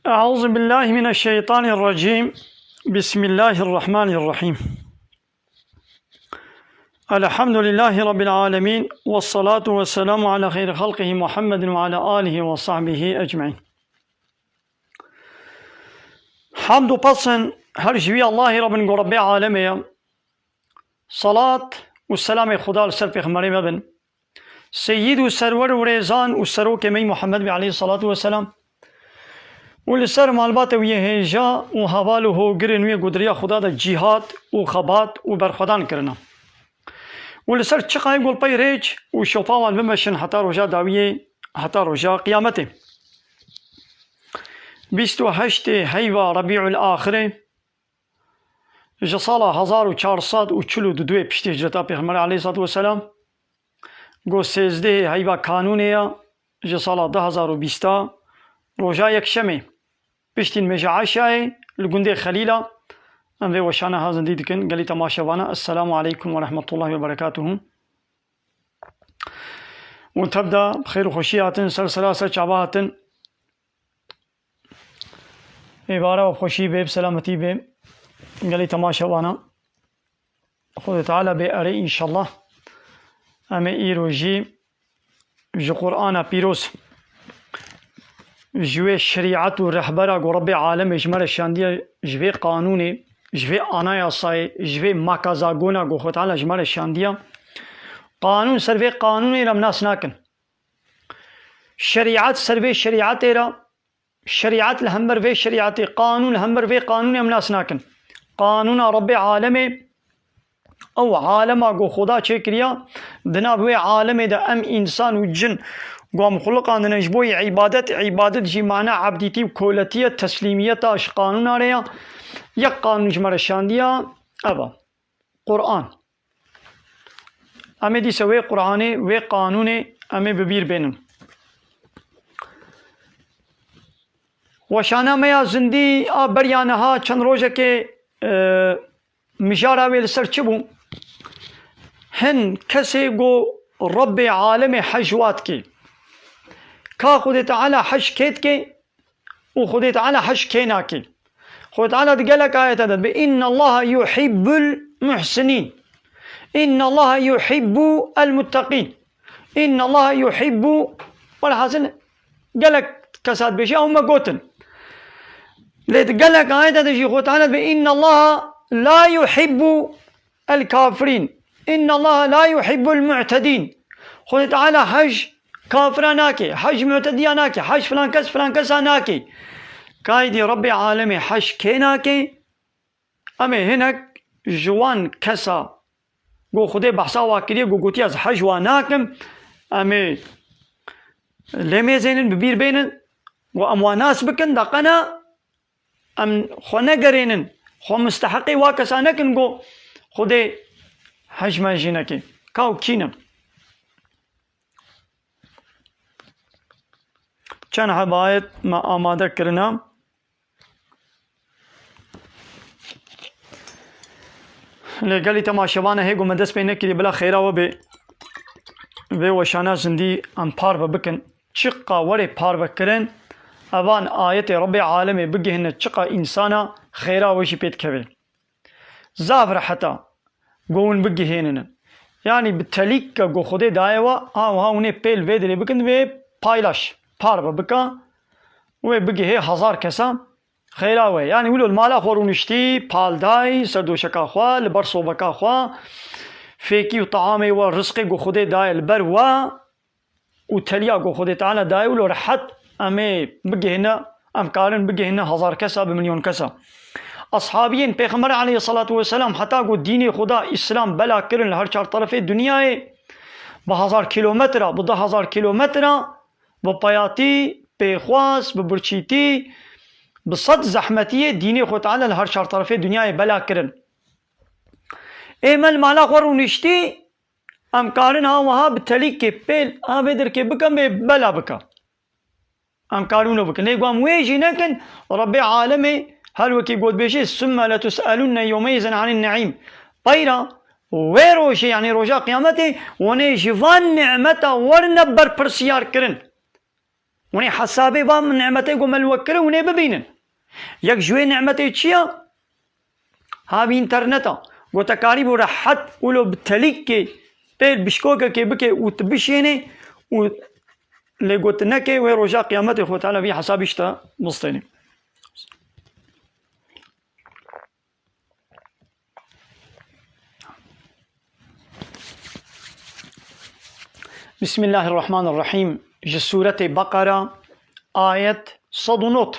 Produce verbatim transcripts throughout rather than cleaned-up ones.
أعوذ بالله من الشيطان الرجيم. بسم الله الرحمن الرحيم. الحمد لله رب العالمين، والصلاة والسلام على خير خلقه محمد وعلى آله وصحبه أجمعين. Hamd û pesn her ji wî Allahê re bin ku Rebbê alemê ye. Salat û selamê Xuda li ser pêxemberê me bin. Seyyid û serwer û rêzan û serokê me yî Muhammed bê aleyhissalatu vesselam. Û li ser malbatê wî yê hêja û heval û hogirên wî yê ku di riya Xuda de cîhad û xebat û berxwedan kirine. Û li ser çiqayê ku li pey rêç û şopa wan bimeşin heta roja dawiyê, heta roja qiyametê. Bîst û heştê heyva Rebîul Axirê, ji sala hezar û çar sed û çil û du piştî hicreta Pêxemberê aleyhissalatu vesselam, ku sêzdehê heyva kanûnê ya, ji sala du hezar û bîst a, roja yekşemê, piştî nimêja eşayê li gundê Xelîla, em vê weşana ha zindî dikin. Gelî temaşevana, Esselamu aleykum ve rahmetullahi ve berekatuhu. Û tevda bi xêr û xweşî hatin, ser sera ser çava hatin. Êvara bi xweşî bê, bi selametî bê. Gelî temaşevana, Xwedê Teala bê erê înşallah. Em ê îro jî ji Qur'ana Pîroz, ji wê şerîet û rehbera ku Rebbê alemê ji me re şandiye, ji vê qanûnê, ji vê anayasayê, ji vê makazagona ku Xwedê Teala ji me re şandiye. Qanûn ser vê qanûnê re em nas nakin. Şerîet ser vê şerîetê re, şerîet li hember vê şerîetê, qanûn li hember vê qanûnê em nas nakin. Qanûna Rebbê alemê, ew alema ku Xuda çêkiriya, di nav wê alemê de em însan û cin ku em xuliqandine ji bo yê îbadet, îbadet jî mana ebdîtî û koletiye, teslîmiyeta ji qanûna re ya. Yek qanûn ji me re şandiya, ev e. Qur'an. Em ê dîsa wê Qur'anê, wê qanûnê em ê bi bîr bênin. Weşana me ya zindî a beriya niha çend rojekê, e, mijara wê li ser çi bû? Hin kesê ku Rebbê alemê hej wa dikê. Ka Xwedê Teala hej kê dikê? Û Xwedê Teala hej kê nake. Xwedê Teala di gelek ayete de dibê, "Inna Allaha yuhibbul muhsinin. Inna Allaha yuhibbu el muttaqin. Inna Allaha yuhibbu", welhasil gelek kesa dibêje, ew me gotin. Lê di gelek ayete de jî Xwedê Teala dibê, "Inna Allaha la yuhibbu el kafirîn. Inna Allaha la yuhibbul mu'tedîn." Xwedê Teala hej kafira nake, hej mu'tediya nake, hej filan kes filan kesa nake. Kaydî Rebbê alemê hej kê nake? Em ê hinek ji wan kesa ku Xwedê behsa wa kiriye, ku gotiye, "Ez hej wa nakim", em ê lê mêzênin, bi bîr bênin, ku em wa nas bikin, deqena em xwe negerênin, xwe misteheqê wa kesa nekin ku Xwedê hej me jî neke. Ka û kî ne? Çend heb ayet me amade kirine. Lê gelî temaşevana hê ku me dest pê nekiriye, bila xêra we bê. Vê weşana zindî em parve bikin. Çiqa werê parve kirin, evan ayetê Rebbê alemê bigihine çiqa însana xêra we jî pê dikeve. Zaf rehet e ku hûn bigihênine. Yanî bi telîka ku Xwedê daye we, ha wiha hûn ê pêl vê dirê bikin, divê paylaş, parve bika, wê bigihê hezar kesa. Xêra we. Yanî wilo li mala xwe rûniştî, pal dayî, ser doşeka xwe, li ber sobeka xwe, fêkî û teamê we, rizqê ku Xwedê daye li ber we û teliya ku Xwedê Teala daye, wilo rehet em ê bigihîne, em karin bigihîne hezar kesa, bi milyon kesa. Ashabiyên Pêxember aleyhissalatu vesselam heta ku dînê Xuda Îslam bela kirin li her çar terefê dinyayê, bi hezar kîlometre, bi du hezar kîlometre, bi peyatî, pêxwas, bi birçîtî, bi sed zehmetiyê dînê Xwe Teala li her çar terefê dinyayê bela kirin. Ê me li mala xwe rûniştî, em karin ha wiha bi telîkê pêl ha vê dirkê bikin, bê bela bike. Em karin wilo bikin. Lê ku em wê jî nekin, Rebbê alemê her wekî got bêjê, "Summe letus'elunne yewmeizin anin ne'îm." Peyra wê rojê, yanî roja qiyametê, hûn ê ji van nimeta werine berpirsiyar kirin. Hûn ê hesabê van nimetê ku me li we kir, hûn ê bibînin. Yek ji wê nimetê çi ye? Ha, vî înterneta. Ku te karîbû rehet û lo bi telîkê pêl bişkokekê bike û tu bişênê û lê ku tu nekê, wê roja qiyametê Xwe Teala vî hesabî ji te bistênê. Bismillahirrahmanirrahîm. Ji Sûretê Beqera, ayet sed û nod.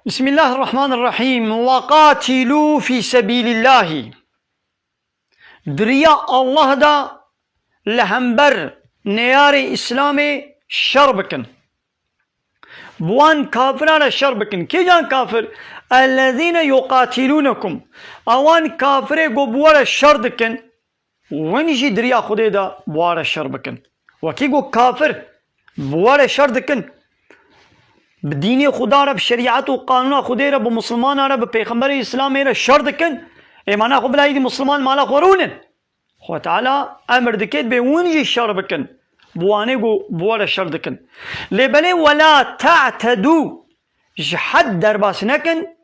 Bismillahirrahmanirrahîm. Ve qatilû fî sebîlillahî. Di riya Allah de li hember neyarê Îslamê şer bikin. Bi wan kafiran re şer bikin. Kîjan kafir? Ellezîne yuqatîlûnekum. Ewan kafirê ku bi we re şer dikin, win jî di riya Xwedê de bi we re şer bikin. Wekî ku kafir bi we re şer dikin, bi dînê Xuda re, bi şerîet û qanûna Xwedê re, bi Musulmana re, bi Pêxemberê Îslamê re şer dikin, ê mana xwe bila êdî Musulman mala xwe rûnin. Xwe Teala emir dike, dibê hûn jî şer bikin. Bi wanê ku bi we re şer dikin. Lê belê wela te'tedû, ji hed derbas nekin,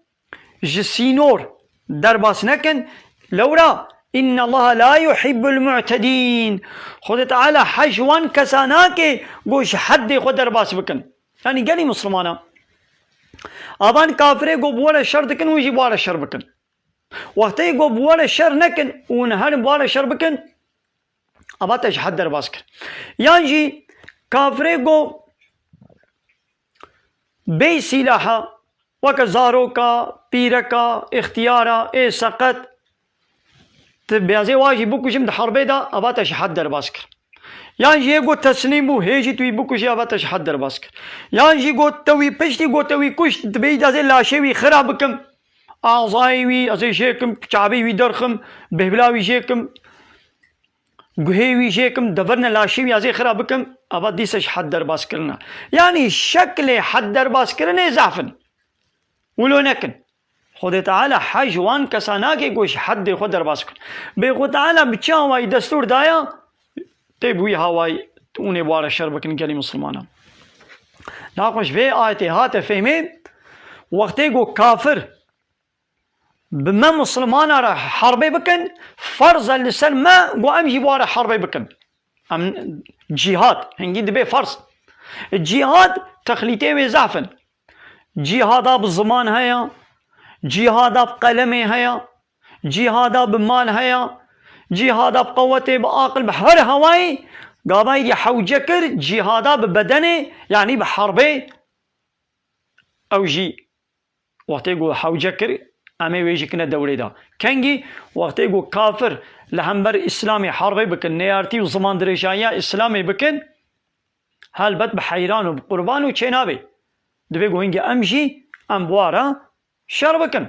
ji sînor derbas nekin. Lewra, innallaha la yuhibbul mu'tedîn. Xwedê Teala hej wan kesa nake ku ji heddê xwe derbas bikin. Yanî gelî Musulmana. Avan kafirê ku bi we re şer dikin, hûn jî bi we re şer bikin. Wextê ku bi we re şer nekin û hûn herin bi we re şer bikin, ava te ji hed derbas kir. Yan jî kafirê ku bê sîlaha, weke zaroka, pîreka, îxtiyara, ê seqet, tu bêzê wa jî bikujim di herbê de, ava te ji hed derbas kir. Yan jî yê got teslîm bû, hê jî tu wî bikujî, ava te ji hed derbas kir. Yan jî got te wî piştî, got te wî kuşt, dibê îdî ez ê laşê wî xira bikim. Azayê wî ez ê jêkim, çavê wî derxim, bêhvila wî jêkim, guhê wî jêkim, devirne laşê wî ez ê xira bikim, ava dîse ji hed derbas kirina. Yanî şeklê hed derbas kirinê zehf in. Wilo nekin. Xwedê Teala hej wan kesa nake ku ji heddê xwe derbas bikin. Bê Xwe Teala bi çi awayî destûr daya, tê bi wî hawayî hûn ê bi wa re şer bikin gelî Misilmanan. Naxwe ji vê ayetê hate fehmê, wextê ku kafir bi me Misilmana re herbê bikin, ferz e li ser me ku em jî bi wa re herbê bikin. Em cîhad, hingî dibê ferz. Cîhad texlîtê wê zehf in. Cîhada bi ziman heye, cîhada bi qelemê heye, cîhada bi mal heye, cîhada bi qewetê, bi aqil, bi her hawayî, gava êdî hewce kir, cîhada bi bedenê, yanî bi herbê, ew jî wextê ku hewce kir, em ê wê jî kine dewrê de. Kengî? Wextê ku kafir li hember Îslamê herbê bikin, neyartî û zimandirêjayiya Îslamê bikin, helbet bi heyran û bi qurban û çênabê. Divê ku hingê em jî em bi wa re şer bikin.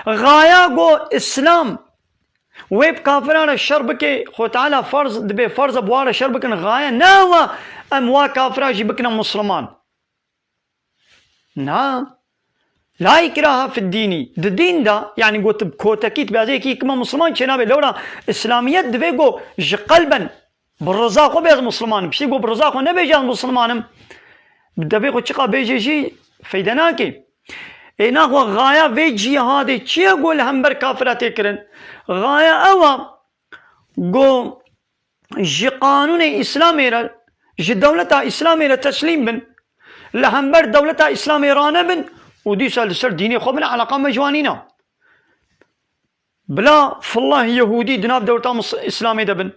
Xaya ku Îslam wê bi kafiran re şer bike, Xwe Teala ferz, dibê ferz e bi wa re şer bikin. Xaya ne ew e em wa kafira jî bikine Misilman. Na. La îkraha fid dînî. Di dîn de, yanî got bi kotekî, tu bêzê yekî kima Misilman çênabe. Lewra Îslamiyet divê ku ji qelben bi riza xwe bêz Misilman. Piştî ku bi riza xwe nebêje ez Misilman im, bi devê xwe çiqa bêje jî feyde nake. Ê naxwe xaya vê cîhadê çi ye ku li hember kafira tê kirin? Xaya ew e ku ji qanûnê Îslamê re, ji dewleta Îslamê re teslîm bin, li hember dewleta Îslamê ranebin û dîsa li ser dînê xwe bin, eleqa me ji wan nîne. Bila fillah Yehûdî di nav dewleta Mis-, Îslamê de bin.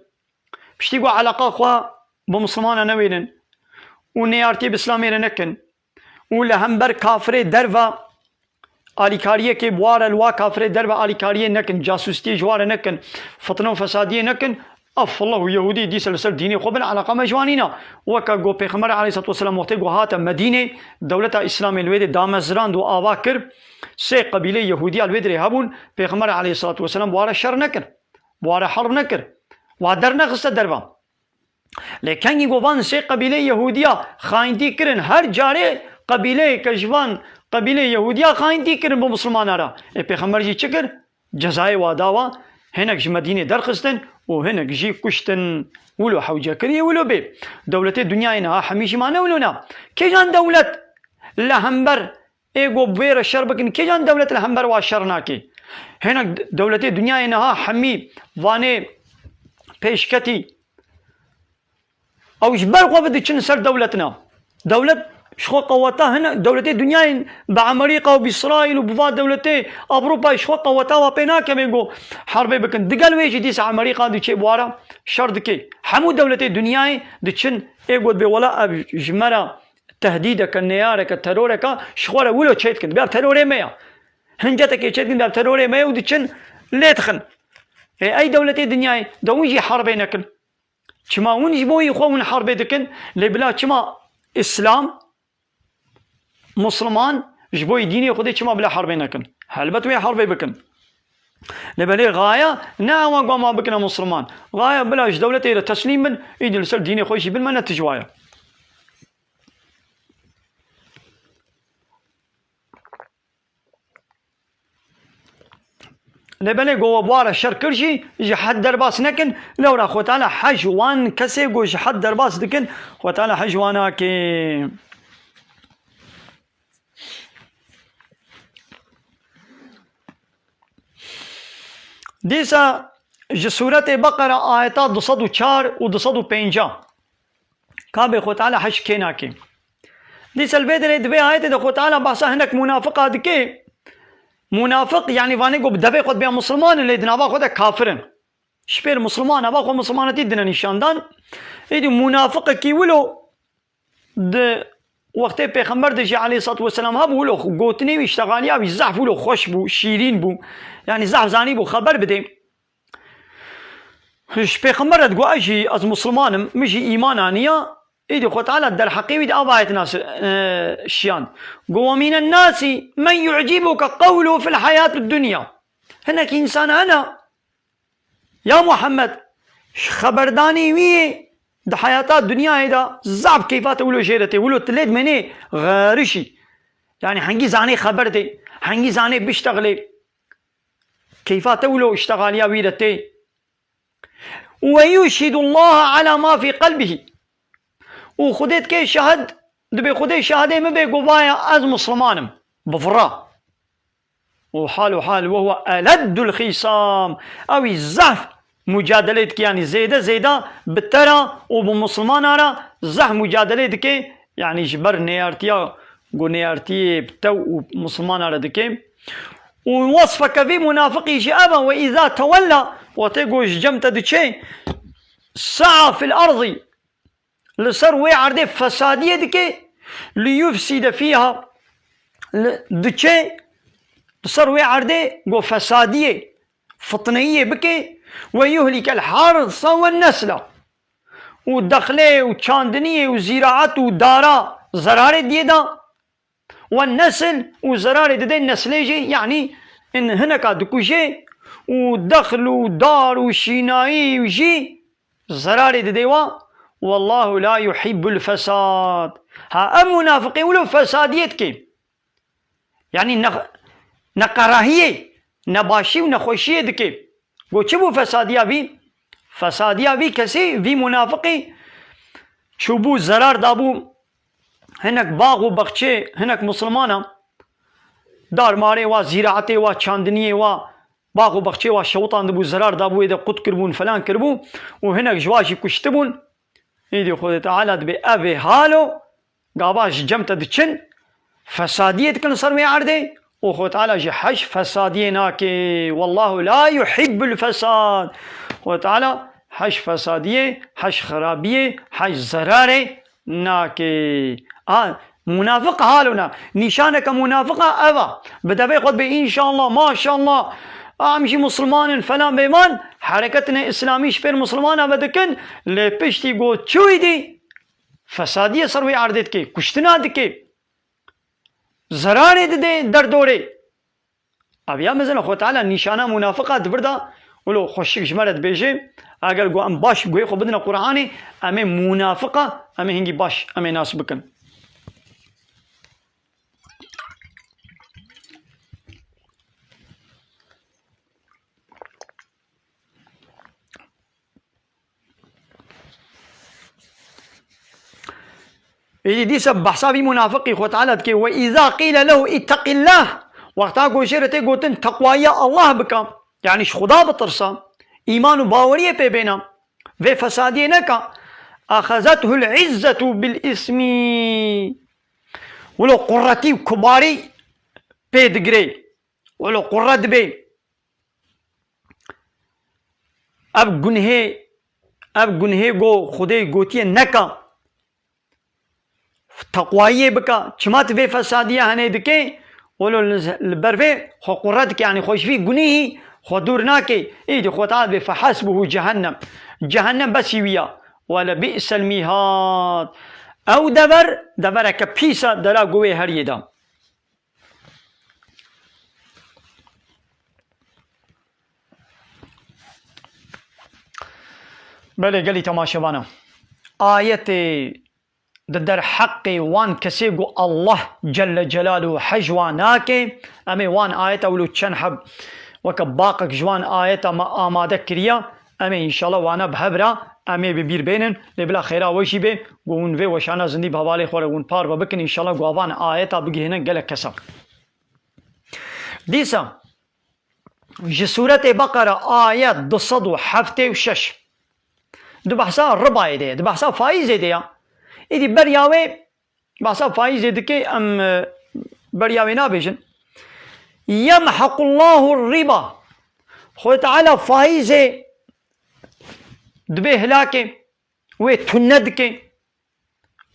Piştî ku eleqa xwe bi Misilmana newênin û neyartî bi Îslamê re nekin, û li hember kafirê derve alîkariyekê bi wa re, li wa kafirê derve alîkariyê nekin, casûstiyê ji wa re nekin, fitne û fesadiyê nekin, ev fillah û Yehûdî dîsa li ser dînê xwe bin, eleqa me ji wan nîne. Weke ku Pêxember aleyhisselatu vesselam wextê ku hate Medînê, dewleta Îslamê li wê dê damezrand û ava kir, sê qebîleyê Yehûdiya li wê dirê hebûn, Pêxember aleyhisselatu vesselam bi wa re şer nekir, bi wa re herb nekir, wa dernexiste derve. Lê kengî ku van sê qebîleyê Yehûdiya xayîntî kirin, her carê qebîleyeke ji van qebîleyê Yehûdiya xayîntî kirin bi Misilmana re. Ê Pêxember jî çi kir? Cezayê wa da wa, hinek ji Medînê derxistin û hinek jî kuştin. Wilo hewce kiriye, wilo bê. Dewletê dinyayê niha hemî jî mane wilo na. Kêjan dewlet li hember ê go bêre şer bikin, kêjan dewlet li hember wa şer nake? Hinek dewletê dinyayê niha hemî vanê pêşketî. Ew ji ber xwe ve diçin ser dewletina. Dewlet ji xwe qeweta hine, dewletê dinyayê bi Amerîka û bi Îsraîl û bi va dewletê Ewropa ji xwe qeweta wa pê nake bê go herbê bikin. Digel wê jî dîsa Amerîka diçê bi wa re şer dike. Hemû dewletê dinyayê diçin ê got bê wela ev ji me re tehdîdeke, neyareke, teroreke ji xwe re wilo çê dikin. Bê ev terorê me ya. Hincetekê çê dikin bê ev terorê me ye û diçin lê dixin. Ê, ey dewletê dinyayê de hûn jî herbê nekin. Çima hûn ji bo yî xwe hûn herbê dikin, lê bila çima Îslam, Musliman ji bo yî dînê Xwedê çima bila herbê nekin? Helbet wê herbê bikin. Lê belê gaye ne ewa ku ma bikine Musliman. Gaye bila ji dewletê re teslîm bin, îdî li ser dînê xwe jî bin me ne tijwaye. Lê belê go we bi wa re şer kir jî, ji hed derbas nekin. Lewra Xwe Teala hej wan kesê go ji hed derbas dikin, Xwe Teala hej wan nake. Dîsa ji Sûretê Beqera ayeta du sed û çar û du sed û pêncî. Ka bê Xwe Teala hej kê nake. Dîsa li vê derê di vê ayetê de Xwe Teala behsa hinek munafiqa dike. Munafiq, yanî vanê ku bi devê xwe dibe musulman in, lê di nava xwe de kafir in. Ji pêr musulman, nava xwe musulmanetî dine nîşandan. Êdî munafiqekî wilo di wextê Pêxember de jî aleyhissalatu vesselam hebû, wilo gotinê wî, îştexaliya wî zehf wilo xweş bû, şîrîn bû. Yanî zehf zanîbû xeber bide. Ji Pêxember re digot, ez jî, ez musulman im, min jî îman aniya, îdî Xwe Teala derheqê wî di av ayet nas, e, şiyan. Got, "Ve mînen nasi men yu'cibuke qewlu fil hayatid dunya." Hinek însan hene, ya Muhammed, ji xeberdanê wî yê di heyata dinyayê de zaf keyfa te wilo jê re tê, wilo tu lê dimênê xerişî. Yanî hengî zanê xeber tê, hengî zanê biştexilê. Keyfa te wilo îştexaliya wî re tê. Ve yuşhidullaha ala ma fî qelbihî. Û Xwedê dike şahid, dibê Xwedê şahidê min bê ku vaya ez musulman im. Bi vira. Û hal û hal ve huve eleddul xîsam. Ew î zehf mucadelê dike, yanî zêde zêde bi te re û bi musulmana re zehf mucadelê dike. Yanî ji ber neyartiya ku neyartiyê bi te û musulmana re dike. Û wesfeke vî munafiqî jî ev e, ve îza tewella, wextê ku ji cem te diçe, sa'a fil erdî, li ser wê erdê fesadiyê dike, li yufside fîha, li, diçe, li ser wê erdê ku fesadiyê, fitneyiyê bike, ve yuhlikel harsa ve nesla. Û dexlê û çandiniyê û zîraet û dara zerarê diyê da. Ve nesil û zerarê dide neslê jî, yanî in hineka dikuje û dexl û dar û şînayî jî zerarê dide wa. Wallahu la yuhibbul fesad. Ha, em munafiqê wilo fesadiyê dike. Yanî ne-, neqerahiyê, nebaşî û nexweşiyê dike. Got, çi bû fesadiya vî? Fesadiya vî kesî, vî munafiqî çûbû zerar dabû hinek bax û baxçê hinek misilmana, dar marê wa, zîraetê wa, çandiniyê wa, bax û baxçê wa şewitandibû, zerar dabû, wê de qut kiribûn, felan kiribû û hinek ji wa jî kuştibûn. Îdî Xwedê Teala dibê ev ê halo, gava ji cem te diçin, fesadiyê dikin li ser wê erdê û Xwedê Teala ji hej fesadiyê nake. Wallahu la yuhibbul fesad. Xwedê Teala hej fesadiyê, hej xirabiyê, hej zerarê nake. A, munafiq halo na. Nîşaneke munafiqa ev a. Bi devê xwe dibê înşallah, maşallah. A, em jî musulman in, felan bêman. Hereketine îslamî ji pêr musulmana ve dikin. Lê piştî got çûyî dî. Fesadiyê ser wê erdê dike, kuştina dike, zerarê dide derdorê. Ev ya mezin e, Xwe Teala nîşana munafiqa di vir de, wilo xweşik ji me re dibêje, eger ku em baş guhê xwe bidine Qur'anê, em ê munafiqa, em ê hingî baş, em ê nas bikin. Êdî dîsa behsa vî munafiqî Xwe Teala dike, "Ve îza qîle lehu ittaqillah." Wexta ku jê re tê gotin, "Teqwayiya Allah bike." Yanî ji Xuda bitirse, îman û baweriyê pê bêne, vê fesadiyê neke. "Axezethul izzetu bil ismi." Wilo quretî û kubarî pê digire. Wilo qure dibe. Ev gunhê, ev gunhê go Xwedê gotiye neke. Teqwayiyê bike. Çima tu vê fesadiya henê dikê? Wilo li, li ber vê xwe qure dike, yanî xwe ji vî gunehî xwe dûr nake. Êdî Xwe Teala dibê, "Fehesbuhu cehennem." Cehennem besî wî ya. "Ve le bi'sel mihad." Ew dever, devereke pîs e, dera go wê heriyê de. Belê gelî temaşevana. Ayetê di derheqê wan kesê ku Allah Celle Celaluhu hej wan nake, em ê wan ayeta wilo çend heb weke baqek ji wan ayeta me amade kiriye, em ê înşallah wana bi hev re em ê bi bîr bênin, lê bila xêra we jî bê, ku hûn vê weşana zindî bi hevalê xwe re hûn parve bikin, înşallah ku avan ayeta bigihînin gelek kesa. Dîsa ji Sûretê Beqere ayet du sed û heftê û şeş. Di behsa ribayê de ye, di behsa faîzê de ye. Îdî beriya wê, behsa faîzê dike, em, e, beriya wê nabêjin. "Yemhequllahu riba." Xwedê Teala faîzê dibê hilakê, wê tune dike,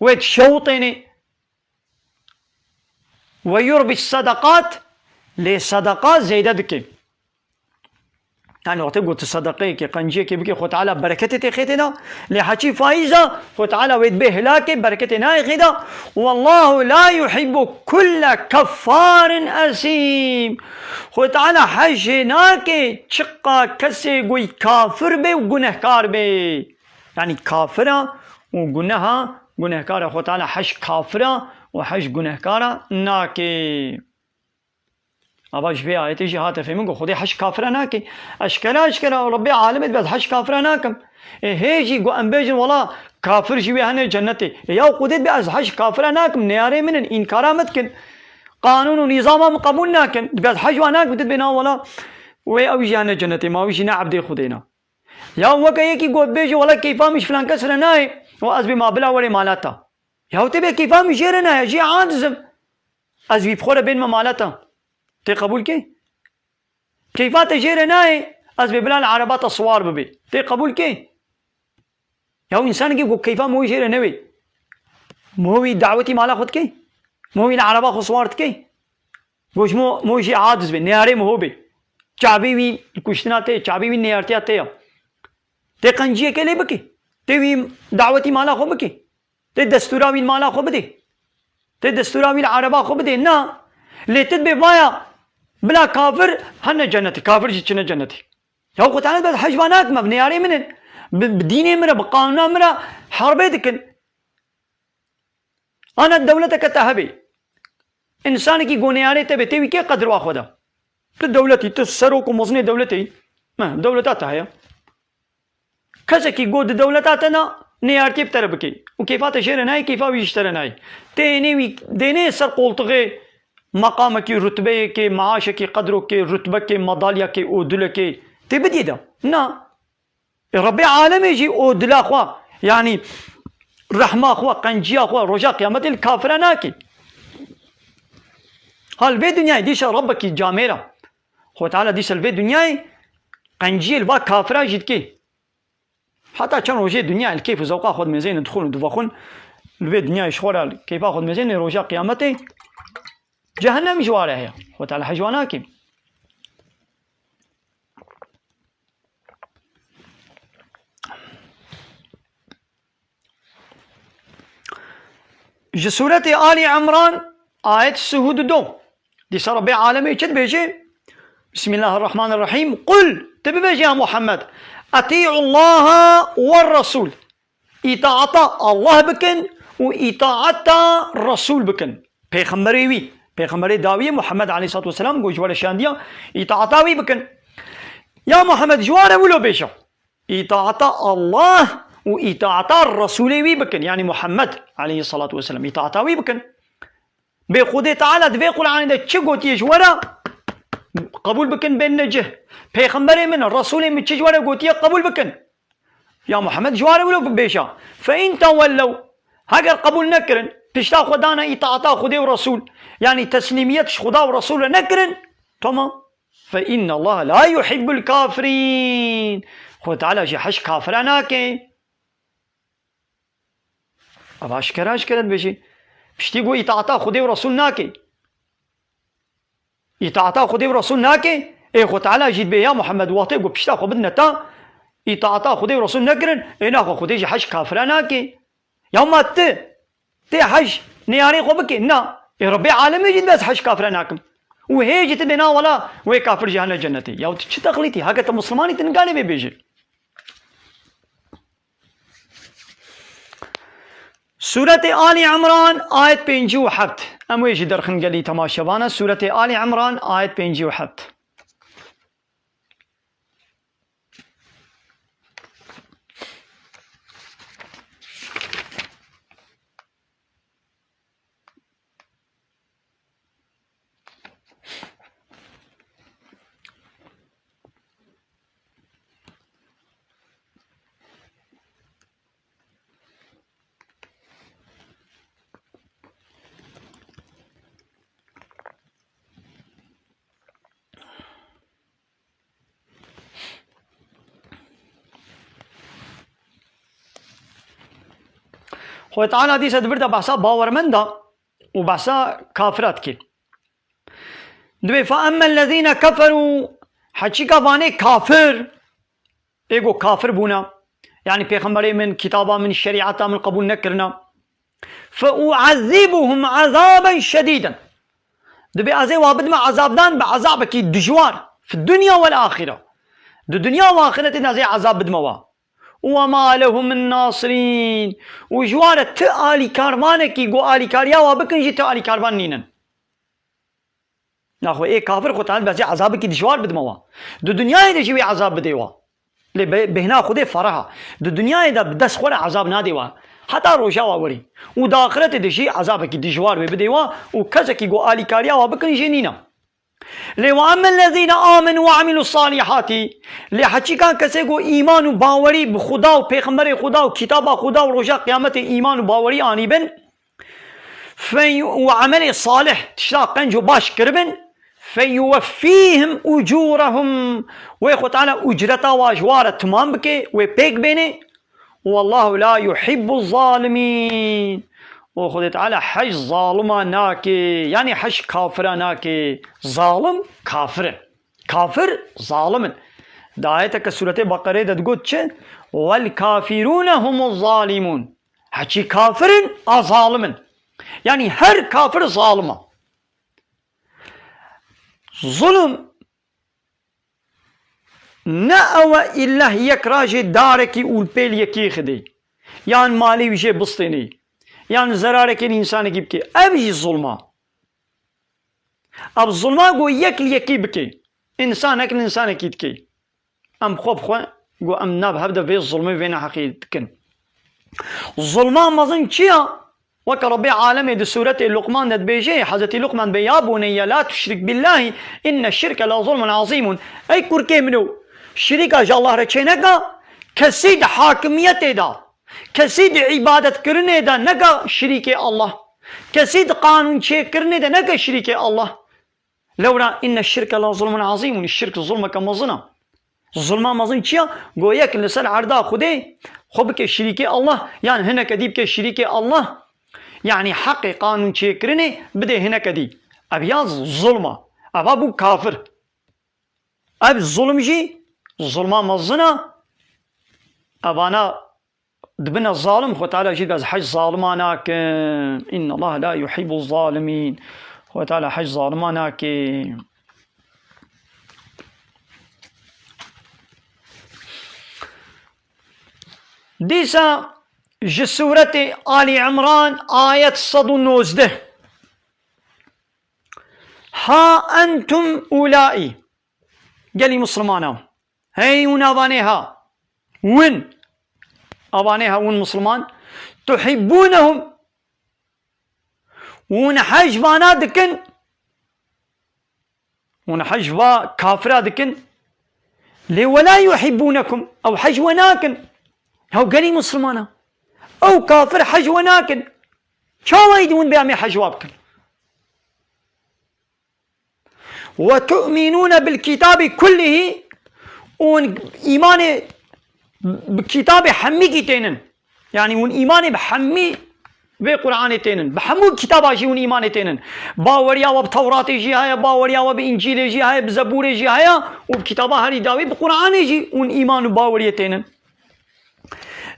wê dişewitêne. "Ve yurbi sedeqat", lê sedeqa zêde dike. Yani wextê ku tu sedeqeyekê, qenciyekê bikê, Xwe Teala bereketê tê xêtê da, lê heçî faiza, Xwe Teala wê dibê hilakê, bereketê nayê xêda. "Wallahu la yuhibbu kulle keffarin esîm." Xwe Teala hejê nake çiqa kesê ku kafir bê û gunehkar bê. Yani kafira û guneha, gunehkara Xwe Teala hej kafira û hej gunehkara nake. Ava ji vê ayetê jî hate fêmin ku Xwedê hej kafira nake. Eşkera, eşkera Rebbê alemê dibe ez hej kafira nakim. Ê hê jî ku em bêjin wela kafir jî wê hene cennetê. Ê ya Xwedê dibe ez hej kafira nakim. Neyarê min in, înkara min dikin. Qanûn û nîzama min qebûl nakin. Dibe ez hej wa nakim, tu dibê na wela wê ew jî hene cennetê, ma wî jî ne ebdê Xwedê ne. Ya weke yekî got bêje, "Wela keyfa min ji filan kes re nayê." Wa ez bê ma bila werê mala te. Ya tê bê keyfa min jê re nayê, jê aciz im. Ez wî bi xwe re bênme mala te. Tê qebûl kê? Keyfa te jê re nayê, ez bê bila li ereba te siwar bibê. Tê qebûl kê? Ya însanekî ku keyfa min wî jê re newê. Min wî dawetî mala xwe dikê? Min wî li ereba xwe siwar dikê? Goş mo, mo jî aciz bê, neyarê miho bê. Çavê wî li kuştina te, çavê wî neyartiya te ya. Tê qenciyeke lê bikê. Tê wî dawetî mala xwe bikê. Tê destûra wî li mala xwe bidê. Tê destûra wî li ereba xwe bidê. Na. Lê tu dibê vaya bila kafir hene cennetê. Kafir jî çine cennetê. Ya Xwe Teala dibe ez hej va nakim, ev neyarê min in. Bi, bi dînê min re, bi qanûna min re herbê dikin. Ana dewleteke te hebe. Însanekî ku neyarê te be, tê wî kê qedir wa xwe da? Tu dewletî, tu serok û mezinê dewletê yî. Me, dewleta te heye. Kesekî ku di dewleta te na neyartiyê bi te re bike û keyfa te jê re nayê, keyfa wî ji te re nayê. Tê hênê wî, dênê ser qoltixê meqamekî, rutbeyekê, maaşekî, qedrokê, rutbekê, madalyakê, odulekê. Tê bidî de. Na. Ê Rebbê alemê jî o dila xwe, yanî rehma xwe, qenciya xwe roja qiyametê li kafira nake. Ha li vê dinyayê dîsa Rebbekî camêr e. Xwe Teala dîsa li vê dinyayê qenciyê li va kafira jî dike. Heta çend rojê dinyayê li keyf û zewqa xwe dimêzeynin, dixwin û divexwin, li vê dinyayê ji xwe re li keyfa xwe dimêzeynin, roja qiyametê cehennem ji wa re heye. Xwe Teala hej wa nake. Ji Sûretê Alî Imran, ayet sî û du. Dîsa Rebbê alemê çi dibêje? Bismillahirrahmanirrahîm. Qul, tu bibêje ya Muhammed, "Etî'ullaha we Resûl." Îtaata Allah bikin û îtaata Resûl bikin. Pêxemberê wî, pêxemberê dawiyê Muhammed aleyhissalatu vesselam ku ji we re şandiya, îtaata wî bikin. Ya Muhammed, ji wa re wilo bêje. Îtaata Allah û îtaeta Resûlê wî bikin, yanî Muhammed aleyhissalatu vesselam, îtaeta wî bikin. Bê Xwedê Teala di vê Qur'anê de çi gotiye ji we re qebûl bikin, bên ne cih. Pêxemberê min, Resûlê min çi ji we re gotiye qebûl bikin. Ya Muhammed ji we re wilo bêje. Fe in tewellew, heger qebûl nekirin, pişta xwe dane îtaeta Xwedê û Resûl, yanî teslîmiyet ji Xuda û Resûl re nekirin, tamam. Fe innallaha la yuhibbul kafirîn. Xwedê Teala jî hej kafira nake. Ev aşkere aşkere dibêjî. Piştî got îtaeta Xwedê û Resûl nake. Îtaeta Xwedê û Resûl nake. Ê Xwedê Teala jî dibê ya Muhammed wextê got pişta xwe bidine ta îtaeta Xwedê û Resûl nekirin. Ê naxwe Xwedê jî hej kafira nake. Ya ma ti tê hej neyarê xwe bikê? Na. Ê Rebbê alemê jî dibe ez hej kafira nakim. Û hê jî ti dê na wela wê kafir jî hene cennetê. Ya tu çi texlîtî? Heke te Muslimanî ti nikanê vê bêjî. Sûretê Alî Imran, ayet pêncî û heft. Em wê jî derxin gelî temaşevana. Sûretê Alî Imran, ayet pêncî û heft. Xwedê Teala dîsa di vir de behsa bawermenda û behsa kafira dike. Dibê, "Fe emmellezîne keferû", heçîka vanê kafir, ê go kafir bûne, yanî pêxemberê min, kitaba min, şerîeta min qebûl nekirine. "Fe u'ezzibuhum azaben şedîden." Dibê ez ê wa bidime ezabdan bi ezabekî dijwar, fi dunya wel axire. Di dunya û axiretê de ez ê ezab bidime wa. "Ve ma lehum min nasirîn." Û ji wa re ti alîkarvanekî ku alîkariya wa bikin jî ti alîkarvan nînin. Naxwe ê kafir xwe Teala dibê ez ê ezabekî dijwar bidime wa. Di dinyayê de jî wê ezab bidê wa. Lê be-, bêhna Xwedê fereh a. Di dinyayê de bi dest xwe re ezab nadê wa. Heta roja wa werî. Û di axiretê de jî ezabekî dijwar wê bidê wa û kesekî ku alîkariya wa bikin jî nîne. Lê "ve emmellezîne amenû ve amilus salîhatî", lê heçîkan kesê ku îman û bawerî bi Xuda û pêxemberê Xuda û kitaba Xuda û roja qiyametê îman û bawerî anîbin, fe-, û emelê salih, tişta qenc û baş kiribin, "feyuweffîhim ucûrehum", wê Xwe Teala ucreta wa ji wa re timam bike, wê pêk bêne, "Wallahu la yuhibbu zalimîn." Û Xwedê Teala hej zalima nake, yanî hej kafira nake. Zalim kafir e. Kafir zalim in. Di ayeteke Sûretê Beqerê de digot çi? "Wel kafirûne humuz zalimûn." Heçî kafir in, a zalim in. Yanî her kafir zalim e. Zulm ne ew e îlleh yek rajê darekî û li pêl yekî xidê, yan malê wî jê bistênê, yan zerarekê li însanekî bikê. Ev jî zulm e. Ev zulm e ku yek li yekî bikê. Însanek li însanekî dikê. Em xwe bi xwe ku em nav hev de vê zulmê, vê neheqî dikin. Zulma mezin çi ya? Weke Rebbê alemê di sûretê Luqman de dibêje, Hezretî Luqman dibê, "Ya buneyye la tuşrik billahî inne şirke la zulmun azîmun." Ey kurkê min o, şirîka ji Allah re çêneke, kesî di hakimiyetê de, kesî di îbadetkirinê de neke şirîkê Allah. Kesî di qanûnçêkirinê de neke şirîkê Allah. Lewra inne şirke la zulmun azîmun, şirk zulmeke mezin e. Zulma mezin çi ya? Go yek li ser erda Xwedê xwe bike şirîkê Allah, yan hineke dî bike şirîkê Allah. Yanî heqê qanûn çêkirinê bidê hineke dî. Ev ya zulm e. Eva bû kafir. Ev zulm jî zulma mezin e. Evana dibine zalim, Xwe Teala jî dibê ez hej zalima nakim. Inna Allah la yuhibbu zalimîn. Xwe Teala hej zalima nake. Dîsa ji sûretê Alî Imran ayet sed û nozdeh. Ha entum ulai. Gelî Mislimana. Hey û navanê ha. Win. Evanê hewin Musulman. Tuhibbûnehum. Hûn hej vana dikin. Hûn hej va kafira dikin. Lê wela yuhibbûnekum. Ew hej we nakin. Ew gelî Musulmana. Ew kafir hej we nakin. Çawa yî di hûn bê em ê hej wa bikin? Ve tu'minûne bil kitâbi kullihî, û îmanê bi kitabê hemîkî tênin. Yanî hûn îmanê bi hemî vê Qur'anê tênin. Bi hemû kitaba jî hûn îmanê tênin. Baweriya we bi Tewratê jî heye, baweriya we bi Încîlê jî heye, bi Zebûrê jî heye û bi kitaba herî dawî bi Qur'anê jî hûn îman û baweriyê tênin.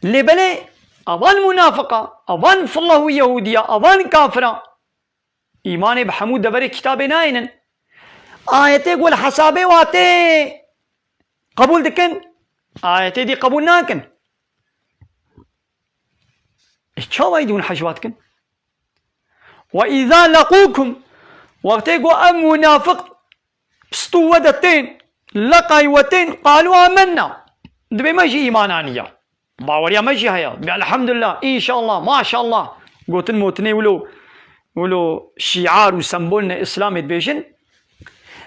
Lê belê avan munafiqa, avan fillah û Yehûdiya, avan kafira, îmanê bi hemû deverê kitabê nayênin. Ayetê ku li hesabê wa tê qebûl dikin, ayetê dî qebûl nakin. E, çawa yî di hûn hej wa dikin? Ve îzâ leqûkum, wextê ku ev munafiq pistû we de tên, leqay we tên, qalû amennâ. Dibê me jî îman aniya. Baweriya me jî heye. Bi elhamdulillah, înşallah, maşallah. Gotin motinê wilo, wilo şiar û sembol ne Îslamê dibêjin.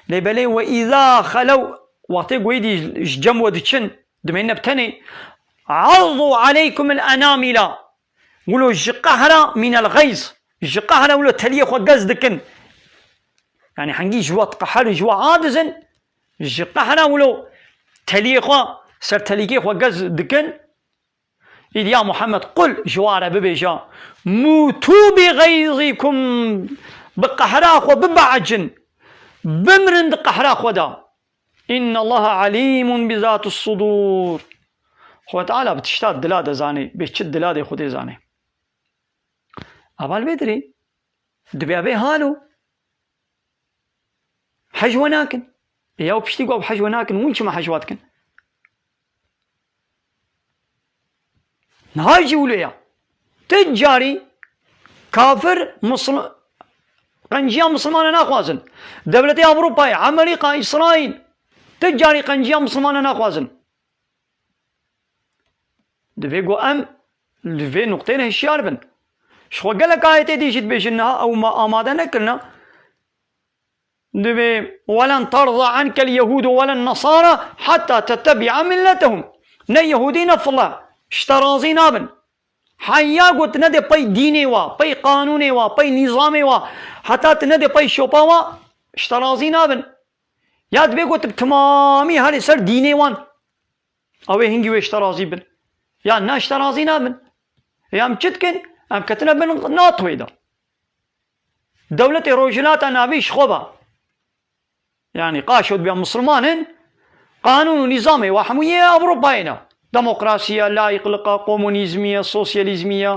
Lê belê ve îzâ xelew, wextê ku êdî ji cem we diçin, dimêne bi tenê. Azû aleykumul enamîla. Wilo ji qehra mînel xeyz. Ji qehra wilo teliyê xwe gez dikin. Yanî hengî ji we qeher û ji we adizin, ji qehra wilo teliyê xwe, ser telîkê xwe gez dikin. Îdî ya Muhammed, qul, ji wa re bibêje, mûtû bi xeyzîkum, bi qehra xwe bibecin, bimirin di qehra xwe de. Înnallaha alîmun bi zâtis sudûr. Xwedê Teala bi tişta dila de zanê, bê çi dila de Xwedê zanê. Ava li vê dirê, dibê ev ê halo. Hej we nakin. Ê ya piştî ku ev hej we nakin, hûn çima hej wa dikin? Niha jî wilo ya. Ti carî kafir Muslim-, qenciya Musulmana naxwazin. Dewletê Ewropayê, Amerîka, Îsraîl, ti carî qenciya Musulmana naxwazin. Divê ku em li vê nuqteyê hişyar bin. Ji xwe gelek ayetê dî jî dibêjin, niha ew me amade nekirine. Divê, "Welen terza ankel yehûdu welen nesara hatta tettebi'a milletehum." Ne Yehûdî ne fila ji te razî nabin. Heya ku tu nedê pey dînê wa, pey qanûnê wa, pey nîzamê wa, heta tu nedê pey şopa wa, ji te razî nabin. Ya dibê ku tu bi timamî herî ser dînê wan. Ew ê hingî wê ji te razî bin. Ya ne ji te razî nabin. Ya em çi dikin? Em ketine bin NATOyê de. Dewletê Rojhilata Navî ji xwe ba. Yanî qaşo dibe Musulman in, qanûn û nîzamê wa hemû yê Ewropayê ne. Demokrasî ye, layîqlika, komunîzmî ye, sosyalîzmî ye.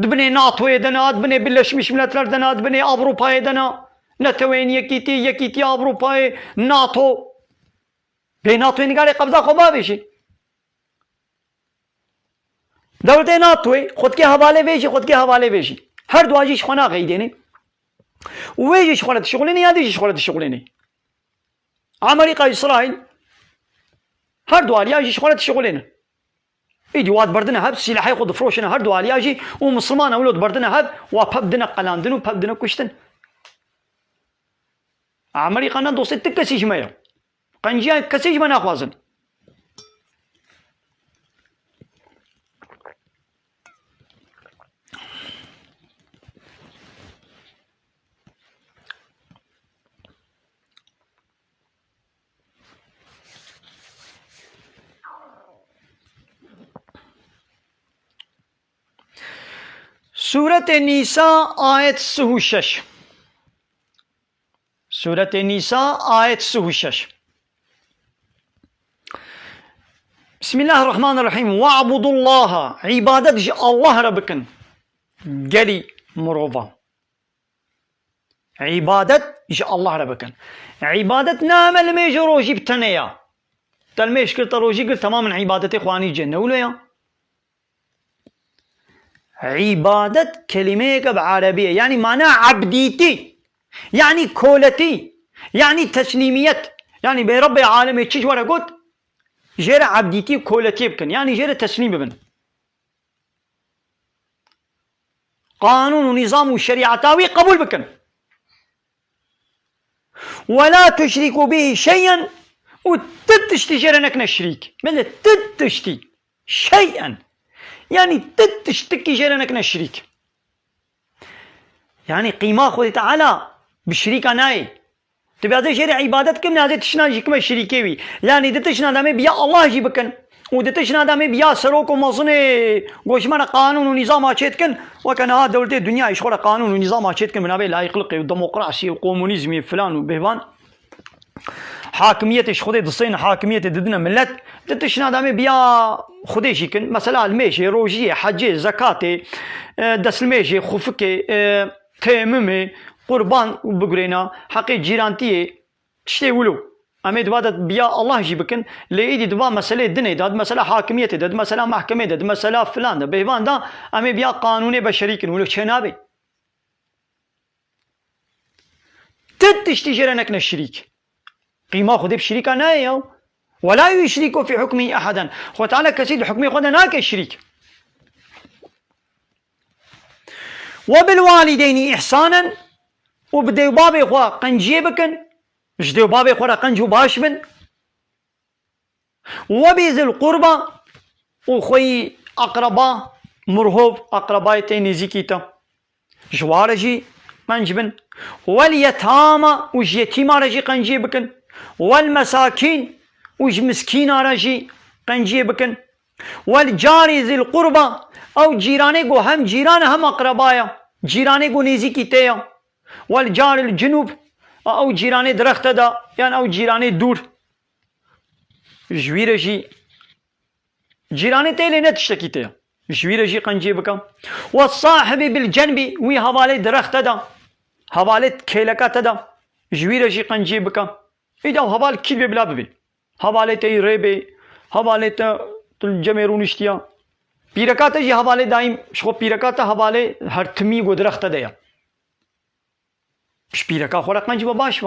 Di binê NATOyê de ne, di binê Birleşmiş Milletler de ne, di binê Ewropayê de ne. Netewên Yekîtî, Yekîtiya Ewropayê, NATO. Bê NATOyê nigarê qebza xwe bavêjî. Dewletê NATOyê xwe dike hevalê vê jî, xwe dike hevalê vê jî. Her dua jî ji xwe naxeyidêne. Û wê jî ji xwe re dişixulêne, ya dî jî ji xwe re dişixulêne. Amerîka, Îsraîl, her du aliya jî ji xwe re dişixulêne. Îdî wa diberdine hev, sîlehê xwe difroşine her du aliya jî û Misilmana wilo diberdine hev, wa pev dine qelandin û pev dine kuştin. Amerîka ne dostê ti kesî ji me ye. Qenciya kesê ji me naxwazin. Sûretê Nîsa, ayet sih û şeş. Sûretê Nîsa, ayet sih û şeş. Bismillahirrahmanirrahîm. We'budullaha. Îbadet ji Allah re bikin. Gelî mirovan. Îbadet ji Allah re bikin. Îbadet ne heme limêj û rojî bi tenê ya. Te limêj kir, te rojî kir, temam in, îbadetê xwe anî cê. Ne wilo ya. Îbadet kelîmeyeke bi erebî ye. Yanî mana ebdîtî. Yanî koletî. Yanî teslîmiyet. Yanî bê Rebbê alemê çi ji we re got? Jê re ebdîtî û koletiyê bikin. Yanî jê re teslîm bibin. qanûn û nîzam û şerîeta wî qebûl bikin. "Ve la tuşrikû bihi şey'en", û ti tiştî jê re nekine şirîk. Belê ti tiştî. Şey'en. Yanî ti tiştikî jê re nekine şirîk. Yanî qîma Xwedê Teala bi şirîka nayê. Tu bê ez ê jê re îbadet kim, ne ez ê tiştna jî kime şirîkê wî. Yanî di tiştna de em ê bi ya Allah jî bikin. Û di tiştna de em ê bi ya serok û mezinê goşmana qanûn û nîzama çê dikin. Weke niha dewletê dinyayê ji xwe re qanûn û nîzama çê dikin, bi navê layîqliqê û demokrasiyê û komunîzmê filan û bêvan. Hakimiyetê ji Xwedê disên, hakimiyetê didine millet. Di tiştna de em ê bi ya Xwedê jî kin. Mesela limêjê, rojiyê, hecê, zekatê, e, destlimêjê, xufikê, e, têmimê, qurban bigurêna, heqê cîrantiyê, tiştê wilo. Em ê di va de bi ya Allah jî bikin, lê êdî di va meselê dinê de, di mesela hakimiyetê de, di mesela mehkemê de, di mesela filan de, bêvan de, em ê bi ya qanûnê beşerî kin, wilo çê nabe. Ti tiştî jê re nekine şirîk. Qîma Xwedê bi şirîka nayê ya. "Ve la yuşriku fî hukmî ehaden." Xwe Teala kesî di hukmê xwe de nake şirîk. "Ve bil walideyni ihsanen", û bi dê û babê xwe qenciyê bikin. Ji dê û babê xwe re qenc û baş bin. "Ve bi zil qurba", û xweyî aqreba, mirhov, aqrebayê tê nêzîkî te. Ji wa re jî qenc bin. "Wel yetama", û ji yetîma re jî qenciyê bikin. "Wel mesakîn", û ji miskîna re jî qenciyê bikin. "Wel carî zil qurba", ew cîranê ku hem cîran e hem aqreba ye. Cîranê ku nêzîkî tê ye. "Wel caril cunub", ew cîranê direxte de, yan ew cîranê dûr. Ji wî re jî cîranê tê lê ne tiştekî tê. Ji wî re jî qenciyê bike. "Ve sahibi bil cenbi", wî hevalê direxte de, hevalê kêleka te de, ji wî re jî qenciyê bike. Îda heval kî dibe bila bibe. Hevalê te yî rê bê, hevalê te tu li cemê rûniştiya. Pîreka te jî hevalê daîm, ji xwe pîreka te hevalê her timî ku direxte de ye. Ji pîreka xwe re qenc be, baş be.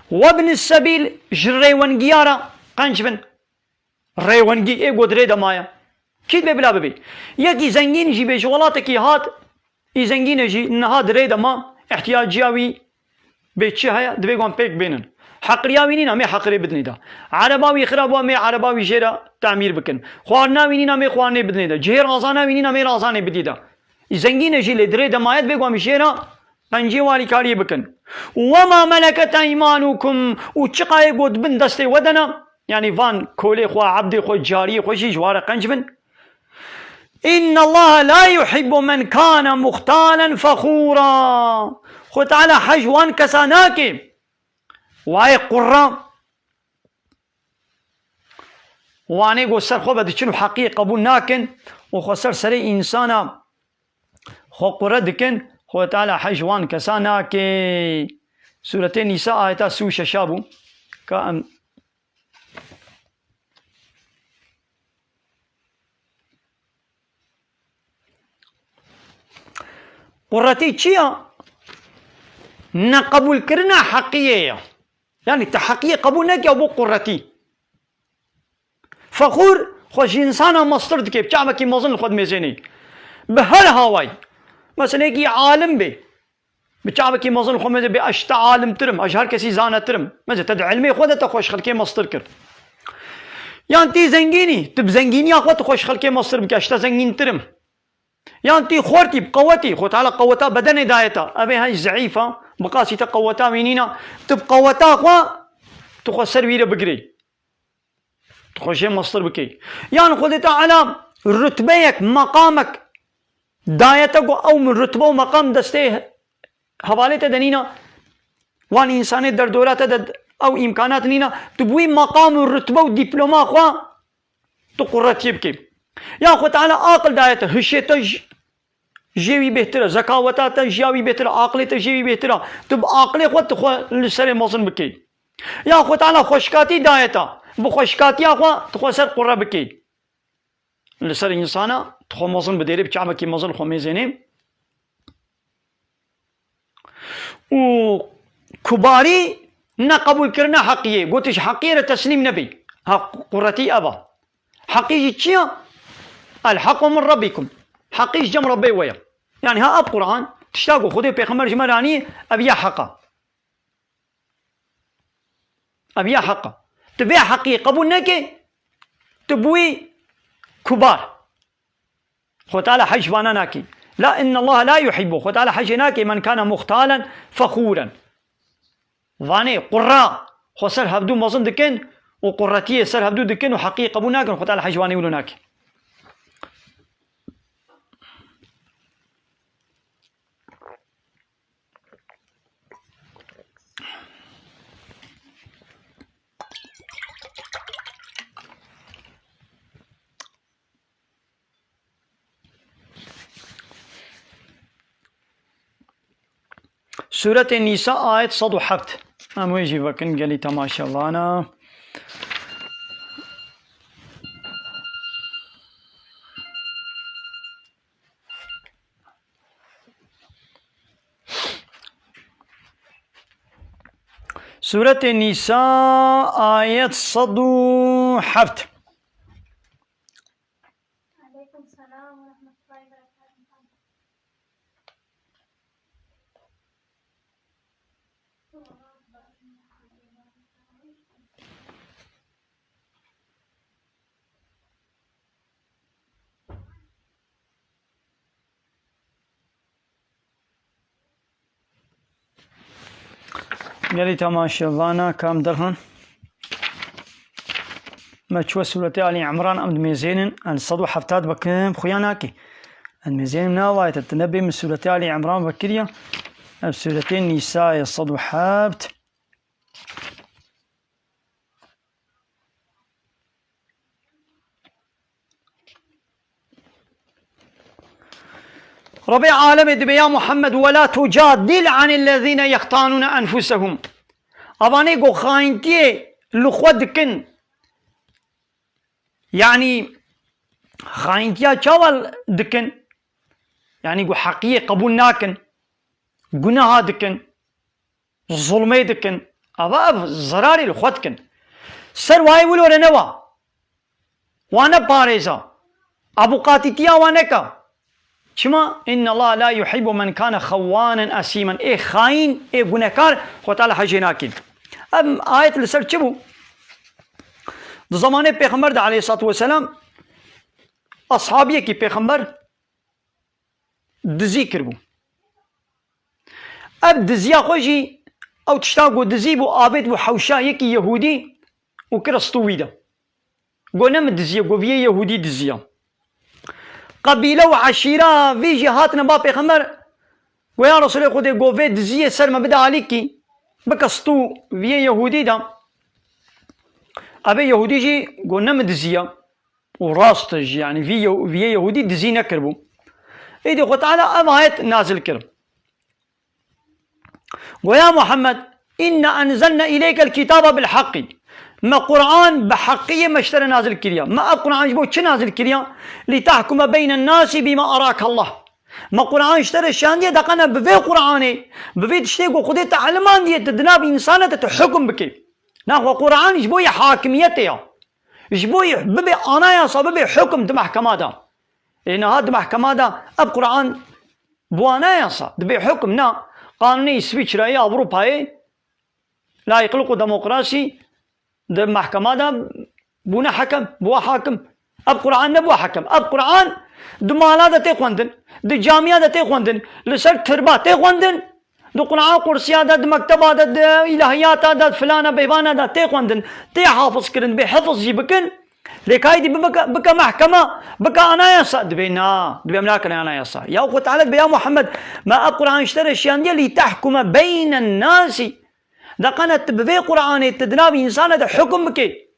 "Webni sebîl", ji rêwengiya re qenc bin. Rêwengî ê ku di rê de maye. Kî dibe bila bibê. Yekî zengîn jî bê ji welatekî hat, î zengîn e jî niha di rê de ma, ihtiyaciya wî bê çi heye, divê wan pêk bênin. Heqiriya wî nîna, mê heqirê bidinê de. Ereba wî xirab bû, mê ereba wî jê re temîr bikin. Xwarina wî nîna, mê xwarinê bidinê de. Cihê razana wî nîna, mê razanê bidî de. Î zengîn e jî lê di rê de maye, divê wan jê re qenciyê walîkariyê bikin. "Û we ma meleket eymanukum", û çiqayê ku di bin destê we de ne, yanî van kolê xwe, ebdê xwe, cariyê xwe jî ji wa re qenc bin. "Innallaha la yuhibbu men kana muhtalen fexûra." Xwe Teala hej wan kesa nake. Wayê qurra. Wanê ku ser xwe ve diçin û heqiyê qebûl nakin û xwe ser serê însana xwe qure dikin, Xwe Teala hej wan kesa nake. Sûretê Nîsa ayeta sî û şeş bû. Ka em Quretî çi ya? Neqebûlkirina heqiyê ya. Yanî te heqiyê qebûl neke, bû quretî. Fexûr xwe ji însana mestir dike, bi çavekî mezin li xwe dimêzênê. Bi her hawayî. Mesela yekî alim bê. Bi çavekî mezin li xwe mêze bê, ez ji te alimtir im, ez ji her kesî zanetir im. Mêze te di ilmê xwe de te xwe ji xelkê mestir kir. Yan tî zengînî, tu bi zengîniya xwe tu xwe ji xelkê mestir bike, ez ji te zengîntir im. Yan tî xortî, bi qewetî, Xwe Teala qeweta bedenê daye te. Ev ê hej zeîf a, bi qasî te qeweta wî nîna. Tu bi qeweta xwe, tu xwe ser wî re bigirî. Tu xwe jê mestir bikey. Yan Xwedê Teala rutbeyek, meqamek daye te ku ew min rutbe û meqam destê hevalê te de nîna. Wan însanê derdora te de ew îmkanat nîna. Tu bi wî meqam û rutbe û dîploma xwe tu quretiyê bikey. Ya Xwe Teala aqil daye te, hişê te ji, jê wî bêhtir e, zekaweta te ji ya wî bêhtir e, aqilê te jê wî bêhtir e. Tu bi aqilê xwe tu xwe li serê mezin bikey. Ya Xwe Teala xweşkatî daye te, bi xweşkatiya xwe tu xwe ser qure bikey. Li ser însana tu xwe mezin bidêrî, bi çavekî mezin xwe mêzênê. Û kubarî neqebûlkirina heqiyê, gotiş heqiyê re teslîm nebî. Ha, quretî ev a. Heqî jî çi ya? El hequ min Rebbikum. Heqî ji cem Rebbê we ye. Yani ha ev Quran, tişta ku Xwedê pêxember ji me re anî, ev ya heq e. Ev ya heq e. Tu vê heqî qebûl nekê, tu bûyî kubar. Xwe Teala hej vana nakî. La, inna Allah la yuhibbu. Xwe Teala hejê nakê men kana muxtalen fexûren. Vanê qurra xwe ser hevdû mezin dikin û qurretiyê ser hevdû dikin û heqî qebûl nakin. Xwe Teala hej vanê wilo nakî. Sûretê Nîsa, ayet sed û heft. Em wê jî vekin, gelî temaşevana. Sûretê Nîsa, ayet sed û heft. Gelî temaşevana kam derhan. Me çû Sûretê Alî Imran em dimêzênin, em sed û heft dikin, xuya nakî. Em dimêzênin ne awayete, tu nebê min Sûretê Alî Imran vekiriya. Ev Sûretê Nîsa ye, sed û heft. Rebê alemê dibê ya Muhammed, "Ve la tucadil anillezîne yextanûne enfusehum." Evanê ku xayintiyê li xwe dikin, yanî xayintiya çawa dikin? Yanî ku heqiyê qebûl nakin, guneha dikin. Zulmê dikin. Ava ev zerarê li xwe dikin. Ser wayê wilo re newa. Wa ne parêza. Abûqatîtiya wa neka. Çima? "Inna Allah la yuhibbu men kana xawwanen asîmen." Ê xayîn, ê gunekar, Xwe Teala hejê nakî. Em ayet li ser çi bû? Di zamanê Pêxember de aleyhissalatu vesselam, ashabiyekî Pêxember dizî kiribû. Ev diziya xwe jî, ew tişta ku dizî bû, avêt bû hewşa yekî Yehûdî û kir stû wî de. Got, "Ne min diziye, got, viyê Yehûdî diziya." Qebîle û eşîra vî jî hatine ba Pêxember, got, "Ya Resulê Xwedê, got, vê diziyê ser me bide alîkî, bike stû viyê Yehûdî de." Evê Yehûdî jî got, "Ne min diziya." Û rast e jî, yanî vî Yew-, vî yê Yehûdî dizî nekiribû. Êdî Xwe Teala ev ayet nazil kir. Go ya Muhammed, "Inna enzelna ileykel kitabe bil haqqi." Me Qur'an bi heqiyê me ji te re nazil kiriya. Me ev Qur'an ji bo çi nazil kiriya? "Li tahkume beynen nasi bima arakallah." Me Qur'an ji te re şandiye, deqene bi vê Qur'anê, bi vê tiştê ku Xwedê te elimandiye, tu di nav însana de tu hukm bikê. Naxwe Qur'an ji bo yê hakimiyetê ya. Ji bo yê bibe anayasa, bibe hukm di mehkema de. Ê niha di mehkema de ev Qur'an bi anayasa dibe hukm, na. Qanûnê Îsviçreyê, Ewropayê, layîqlik û demokrasî di mehkema de bûne hekem, bû hakim. Ev Qur'an nebû hekem. Ev Qur'an di mala de tê xwendin, di camiya de tê xwendin, li ser tirba tê xwendin. Di Qur'an qursiya de, di mekteba de, di îlahiyata de, di filana bêvana de tê xwendin, tê hafiz kirin, bê hifiz jî bikin. Lê ka êdî bibike, bike mehkema, bike anayasa, dibê na, dibê em nakin anayasa. Ya Xwe Teala dibê ya Muhammed, me ev Qur'an ji te re şiyandiye, "Li tahkume beynen nasi." Deqene tu bi vê Qur'anê tu di nav însana de hukm bikê.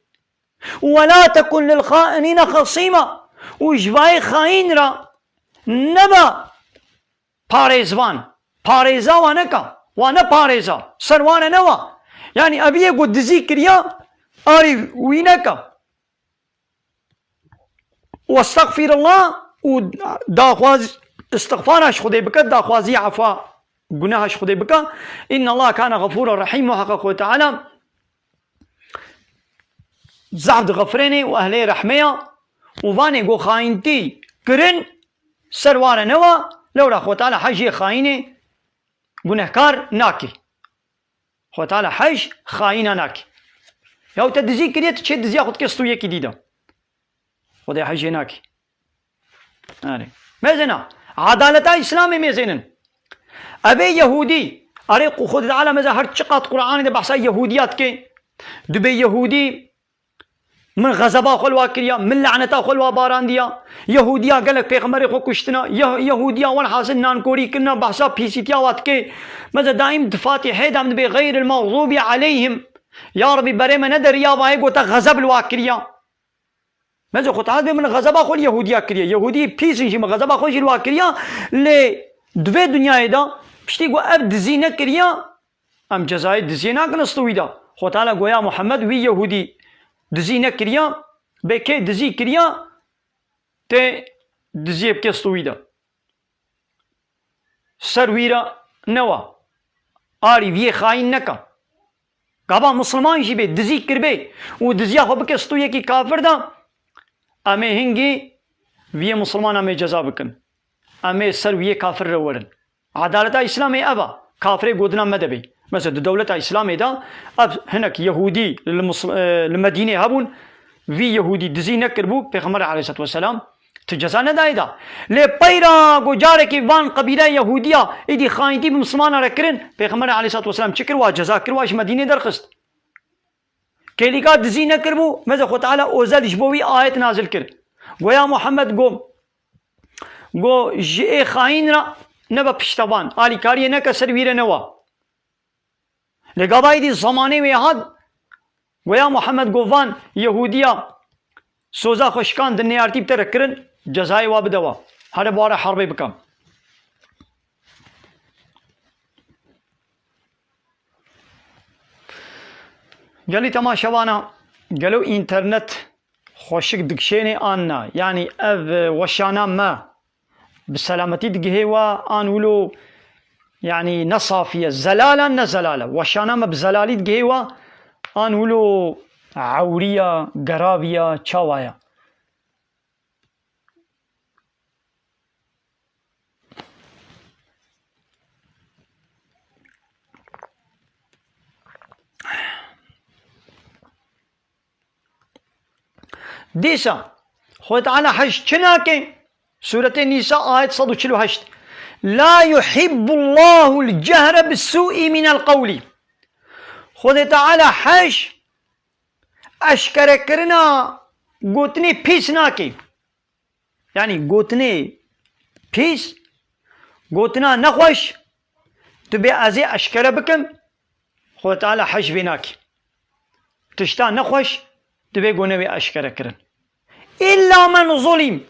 "Ve la tekun lil xainîne xasîma." Û ji vayê xayîn re nebe parêzvan. Parêza wa neka. Wa ne parêza. Ser wane newa. Yanî eviyê ku dizî kiriya, arî wî neka. Westexfirullah û daxwaz, istixfara ji Xwedê bike, daxwazî efa guneha ji Xwedê bike. Inna Allah kana xefûra rehîm. Muheqeq Xwedê Teala zehf dixefirênê û ehlê rehmê ya û vanê ku xayîntî kirin, Ser ware newa, lewra Xwe Teala hej yê xayînê gunehkar nake. Xwe Teala hej xayîna nake. Ya te dizî kiriye, tu çê diziya xwe dike stûyekî dî de. Xwedê hejê nake. Erê. Mezena. Adaleta Îslamê mêzênin. Ebê Yehûdî. Erê, Xwedê Teala meze her çiqat Qur'anê de behsa Yehûdiya dike. Dibê Yehûdî, min xezeba xwe li wa kiriya, min laneta xwe li wa barandiya. Yehûdiya gelek pêxemberê xwe kuştina. Yeh-, Yehûdiya welhasil nankorî kirina, behsa pîsîtiya wa dike. Meze daîm di Fatîhê de em dibê xeyril mexzûbî aleyhim. Ya Rebî, berê me nede riya vayê, gota xezeb li wa kiriya. Meze Xwe Teala dibê min xezeba xwe li Yehûdiya kiriye. Yehûdî pîs in jî, min xezeba xwe jî li wa kiriya. Lê di vê dinyayê de piştî ku ev dizî nekiriya, em cezayê diziyê nakin stûyî de. Xwe Teala goya Muhammed wî Yehûdî dizî nekiriya, bê kê dizî kiriya, tê diziyê bike stûyî de. Ser wî re newa. Arî viyê xayîn neka. Gava Misliman jî bê, dizî kiribê û diziya xwe bike stûyekî kafir de, em ê hingî viyê Misliman em ê ceza bikin. Em ê ser wiyê kafir re werin. Adaleta Îslamê ev a. Kafirê godina me de bê. Mesela di dewleta Îslamê de ev hinek Yehûdî li Misl-, e, li Medînê hebûn, vî Yehûdî dizî nekiribû, Pêxember aleyhisselatu vesselam tu ceza nedayê da. Lê peyra ku carekî van qebîleya Yehûdiya êdî xayîntî bi Mislimana re kirin, Pêxember aleyhisselatu vesselam çi kir? Wa ceza kir, wa ji Medînê derxist. Kêlîka dizî nekiribû, meze Xwe Teala ozel ji bo wî ayet nazil kir. Goya Muhammed go, go ji ê xayîn re nebe piştevan, alîkariyê neke ser wî re newa. Lê gava êdî zemanê wê hat, goya Muhammed go van Yehûdiya soza xwe şikand, di neyartî bi te re kirin, cezayê wa bide wa. Here bi ware herbê bikim. Gelî temaşevana, gelo înternet xweşik dikişênê an na? Yanî ev, e, weşana me bi selametî digihê we an wilo, yanî ne safî ye, zelal e ne zelal e? Weşana me bi zelalî digihê we an wilo ewrî ye, gerabî ye, çawa ye? Dîsa Xwedê Teala hej çi nake? Sûretê Nîsa, ayet sed û çil û heşt. "La yuhibbullahu l-cehre bis-sû'i minel qewlî." Xwedê Teala hej eşkerekirina gotinê pîs nake. Yanî gotinê pîs, gotina nexweş, tu bê ez ê eşkere bikim, Xwedê Teala hej vê nake. Tişta nexweş, tu bê go newê eşkere kirin. Îlla men zulîm,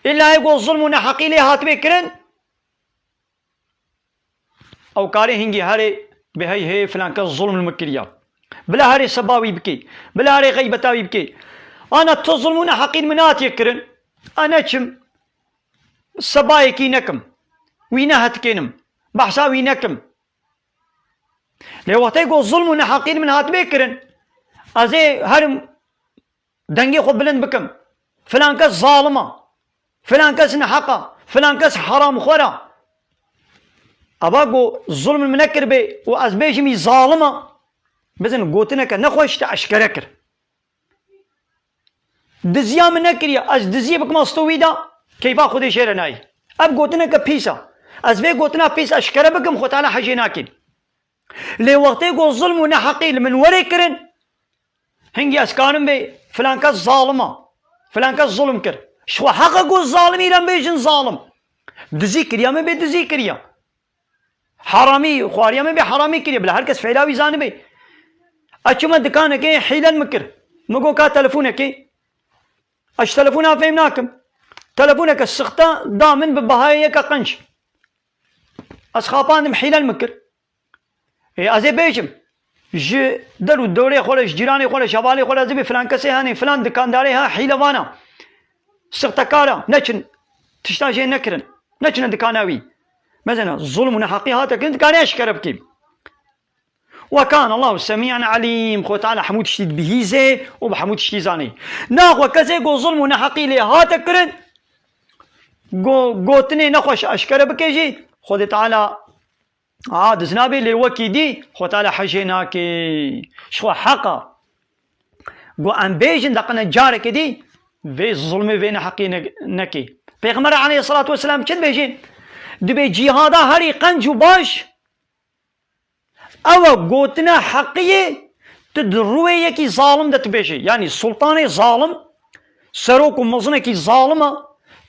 îlla yê go zulm û neheqî lê hatibê kirin, ew karê hingî herê bê hey hey filan kes zulm li min kiriya. Bila herê seba wî bikê. Bila herê xeybeta wî bikê. Ana tu zulm û neheqî li min nehatiye kirin. Ez neçim sebayekî nekim. Wî nehetikênim. Behsa wî nekim. Lê wextê ku zulm û neheqî li min hatibê kirin, ez ê herim dengê xwe bilind bikim. Filan kes zalim a. Filan kes neheq a. Filan kes heramxwer a. Eva ku zulm min nekiribê û ez bêjim wî zalim a, bizin gotineke nexweş te eşkere kir. Diziya min nekiriye, ez diziyê bikima stû wî de, keyfa Xwedê jê re nayê. Ev gotineke pîs a. Ez vê gotina pîs eşkere bikim, Xwe Teala hejê nake. Lê wextê ku zulm û neheqî li min were kirin, hingî ez karim bê filan kes zalim a, filan kes zulm kir. Ji xwe heq e ku zalimî re em bêjin zalim. Dizî kiriya me bê dizî kiriya. Heramî xwariya me bê heramî kiriye. Bila her kes fêla wî zanibê. Ez çûme dikanekê hîle min kir. Min got ka telefonekê. Ez ji telefona fêm nakim. Telefoneke sixte da min bi behayê yeke qenc. Ez xapandim hîle min kir. Ê, ez ê bêjim, ji der û dorê xwe re, ji cîranê xwe re, ji hevalê xwe re, ez ê bê filan kesê hene, filan dikandarê ha hîlevana, sixtekara, neçin, tişta jê nekirin, neçine dikana wî. Mezena, zulm û neheqî hate kirin, dikanê eşkere bikî. Ve kâne Allahu semî'en alîm. Xwe Teala hemû tiştî dibihîzê û bi hemû tiştî zanê. Naxwe kesê ku zulm û neheqî lê hate kirin, go-, gotinê nexweş eşkere bike jî, Xwedê Teala aciz nabe, lê wekî dî Xwedê Teala hejê nake. Ji xwe heq a. Go em bêjin, deqine careke dî vê zulmê, vê neheqiyê ne-, neke. Pêxember aleyhisselatu vesselam çi dibêje? Dibê cîhada herî qenc û baş ew e, gotina heqiyê tu di rûyê yekî zalim de tu bêjî. Yanî sultanê zalim, serok û mezinekî zalim e,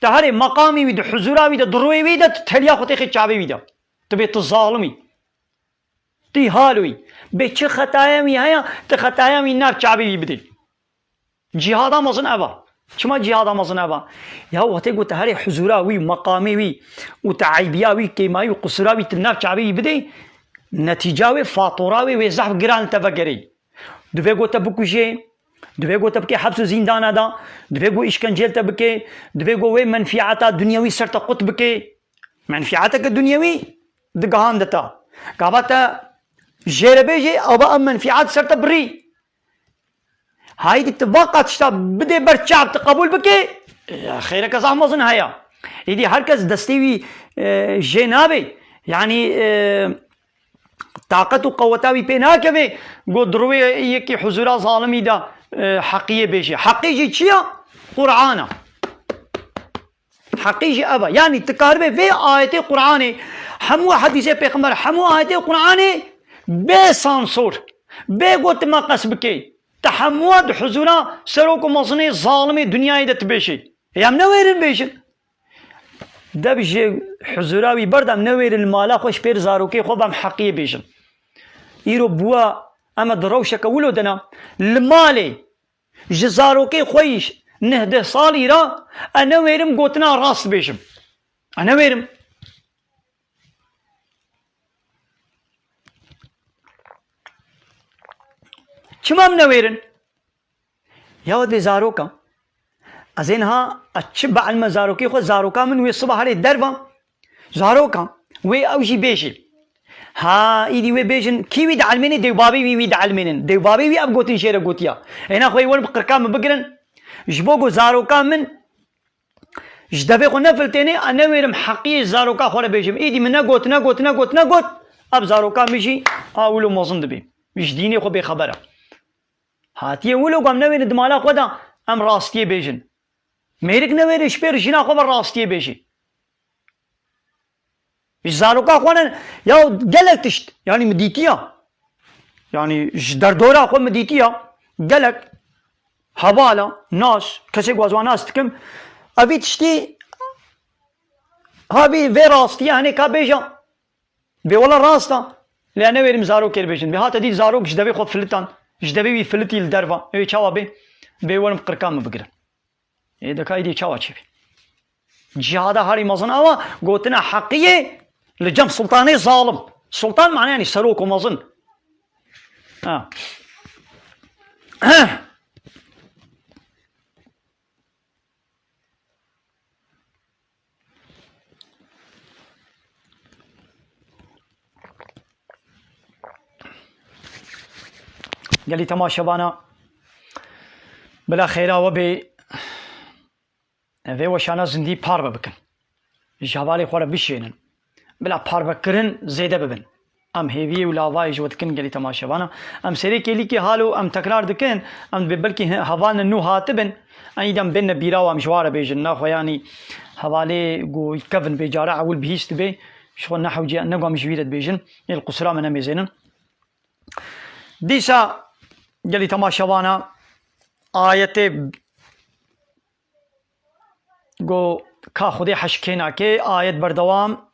tu herê meqamê wî, di huzûra wî de, di rûyê wî de tu teliya xwe têxê çavê wî de. Tu bê tu zalim î. Tu hal wî. Bê çi xetaya wî heye, tu xetaya wî nav çavê wî bidê. Cîhada mezin ev a. Çima cîhada mezin ev a? Ya wextê ku tu herê huzûra wî, meqamê wî û tu eybiya wî, kêmayî û qusura wî tu nav çavê wî bidê, netîca wê, fatura wê, wê zehf giran li te vegerê. Divê ku te bikujê, divê ku te bikê heps û zîndana da, divê ku îşkencê li te bikê, divê ku wê menfîata dunyewî ser te qut bikê. Menfîateke dunyewî digihande te. Gava te jê re bêjê, ava ev menfîat ser te birî. Haydî tu va qat tişta bidê ber çav, tu qebûl bikê, e, xêreke zaf mezin heye. Êdî her kes destê wî, e, jê nabê. Yanî, e, taqet û qeweta wî pê nakeve, got, di rûyê yekî huzûra zalimî de, e, heqiyê bêjê. Heqî jî çi ya? Qur'an a. Heqî jî ev e. Yanî tu karibê vê ayetê Qur'anê, hemû hedîsê Pêxember, hemû ayetê Qur'anê bê sansor, bê gotinmeqes bikê. Tu hemû di huzûra serok û mezinê zalimê dinyayê de tu bêjê. Ê, em newêrin bêjin. Deb ji huzûra wî berde, em newêrin li mala xwe ji pêr zarokê xwe ve em heqiyê bêjin. Îro bûwa em e di rewşeke wilo de ne. Li malê ji zarokê xwe yî neh deh salî re, e, newêrim gotina rast bêjim. E, newêrim. Çima em newêrin? Ya wê zaroka. Ez ê niha, ez çi bielme zarokê xwe, zaroka min wê siba herê derva. Zaroka, wê ew jî bêjê. Ha, îdî wê bêjin, kî wî dielmênê, dêwbabê wî wî dielmênin. Dêwbabê wî ev gotin jê re gotiya. Êna xwe yê werin bi qirka min bigirin. Ji bo ku zaroka min ji devê xwe nefiltênê, ez newêrim heqiyê zaroka xwe re bêjim. Îdî min negot, negot, negot, negot. Ev zaroka min jî a wilo mezin dibê. Ji dînê xwe bêxeber e. Hatiye wilo ku em newêrin di mala xwe de em rastiyê bêjin. Mêrik newêre ji pêr jina xwe ve rastiyê bêjê. Ji zaroka xwe ne, ya gelek tişt, yanî min dîtiya. Yanî ji derdora xwe min dîtiya. Gelek hevala, nas, kesê ku ez wan nas dikim, evî tiştî ha vî vê rastiye henê ka bêja. Bê wela rast a. Lê newêrim zarokê bêjin. Bê hate dît zarok ji devê xwe filitan. Ji devê wî filitî li derva. Ê çawa bê? Bê werin qirka min bigirin. Ê deka îdî çawa çêbî? Cihada harî mezin awa gotina heqiyê li cem sultanê zalim. Sultan mane yanî serok û mezin. Ha. Gelî temaşevana, bila xêra we bê, vê weşana zindî parve bikin. Ji hevalê xwe re bişênin. Bila parvekirin zêde bibin. Em hêviyê û lavayê ji we dikin gelî temaşevana. Em serê kêlîkê halo em tekrar dikin. Em dibê belkî he-, hevalne nû hatibin. Em îdem bênne bîra wan ji wa re bêjin. Naxwe yanî hevalê ku kevin bê cara ewil bihîst dibe. Ji xwe nehewce negom ji wî re dibêjin. Ê li qusura me nemêzênin. Dîsa gelî temaşevana ayetê Go ka Xwedê heşkê nake, ayet berdewam.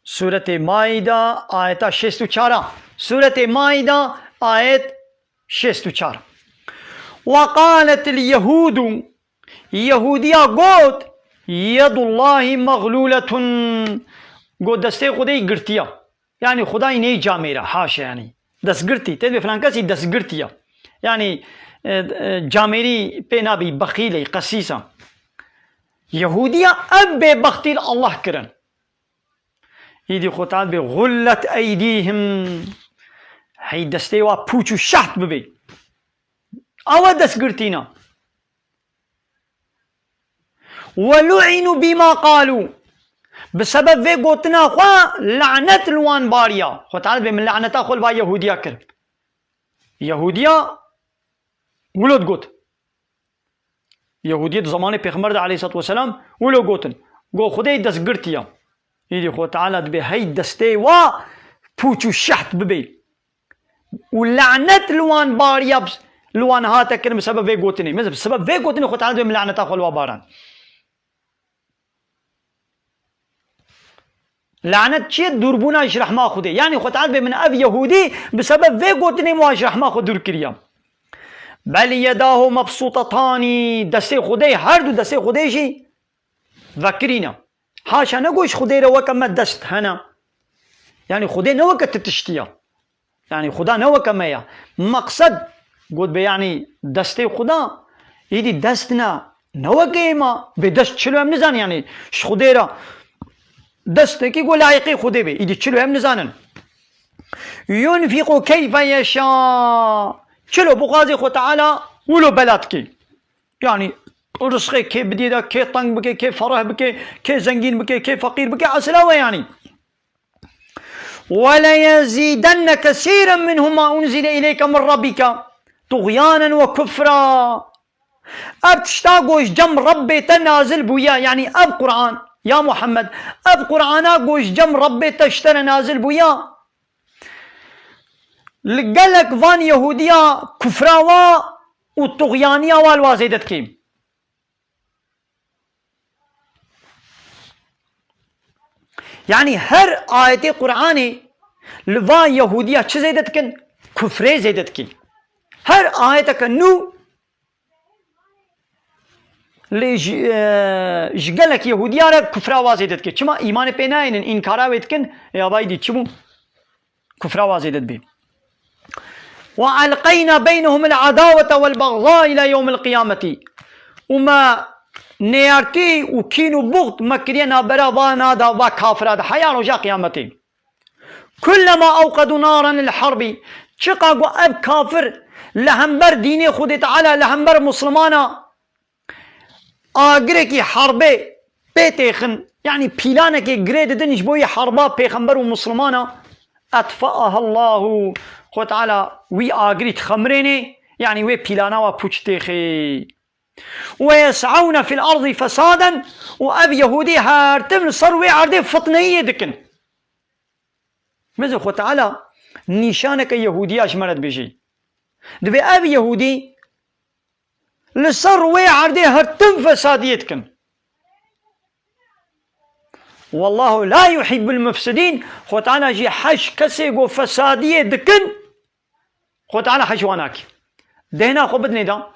Sûretê Maîda, ayeta şêst û çar a. Sûretê Maîda, ayet şêst û çar. Ve qaletil Yehûdu, Yehûdiya got, Yedullahî mexlûletun. Got, destê Xwedê girtiya. Yanî Xwedayî neyê camêra, haşa yanî. Destgirtî, tê dibê filan kesî destgirtî ya. Yanî, e, e, camêrî pê nabî, bexîlê, qesîsa. Yehûdiya ev bêbextî li Allah kirin. Îdî Xwedayî dibê, "Xullet eydîhim." Hey destê wa pûç û şeht bibê. Awa destgirtîna. ولعنوا بما قالوا. Bi sebeb vê gotina xwe lanet li wan bariya. Xwe Teala dibê min laneta xwe li va Yehûdiya kir. Yehûdiya wilo digot. Yehûdiyê di zamanê Pêxember de aleyhissalatu vesselam wilo gotin. Go Xwedê destgirtiya. Îdî Xwe Teala dibê hey destê wa pûç û şeht bibê. Û lanet li wan bariya, li wan hate kirin bi sebeb vê gotinê. Mesela bi sebeb vê gotinê Xwe Teala dibê min laneta xwe li wa baran. Lanet çi ye? Dûrbûna ji rehma Xwedê. Yanî Xwe Teala dibê min ev Yehûdî bi sebeb vê gotinê min wan ji rehma xwe dûr kiriya. Bel yedahu mebsûtetanî, destê Xwedê, her du destê Xwedê jî vekirî ne. Haşa ne go ji Xwedê re weke me dest hene. Yanî Xwedê ne weke ti tiştî ya. Yanî Xuda ne weke me ya. Meqsed got be yanî destê Xuda, îdî dest ne, ne weke ê ma. Bê dest çilo em nizanin yanî ji Xwedê re destekî go layiqê Xwedê be. Îdî çilo em nizanin. Yunfiqu keyfe yeşa. Çilo bixwazê Xwe Teala wilo bela dikê. Yanî rizqê kê bidê de, kê teng bike, kê fereh bike, kê zengîn bike, kê feqîr bike, esela we yanî. وليزيدن كثيرا منهم ما أنزل إليك من ربك طغيانا وكفرا. Ev tişta go ji cem Rebbê te nazil bûye, yanî ev Quran, ya Muhammed, ev Qurana go ji cem Rebbê te ji te re nazil bûye, li gelek van Yehûdiya kufra wa û tuxyaniya wa li wa zêde dikê. Yanî her ayetê Qur'anê li va Yehûdiya çi zêde dikin? Kufrê zêde dikin. Her ayeteke nû li ji, e, ji gelek Yehûdiya re kufra wa zêde dikin. Çima îmanê pê nayênin, înkara wê dikin, ya vay dî çi bû? Kufra wa zêde dibê. وألقينا بينهم العداوة والبغضاء إلى يوم القيامة. Û me nêyartî û kîn û buxd me kiriye navbera vana da, va kafira de, heya roja qiyametê. كلما أوقدوا نارا للحرب. Çiqa ku ev kafir li hember dînê Xwedê Teala, li hember Muslimana, agirekî herbê pê têxin, yanî pîlanekê girê didin ji bo yê herba pêxember û mislimana, etfeaha Allahu, Xwe Teala wî agirî dixemrênê, yanî wê pîlana wa pûç têxê. Ve yes'awne fil erdî fesaden, û ev Yehûdî her tim li ser wê erdê fitneyiyê dikin. Mezin Xwe Teala nîşaneke Yehûdiya ji me re dibêjî. Dibê ev Yehûdî li ser wê erdê her tim fesadiyê dikin. Wallahu la yuhibbul mufsidîn. Xwe Teala jî heş kesê ku fesadiyê dikin, Xwe Teala heş wan nake. Dehna xwe bidinê da.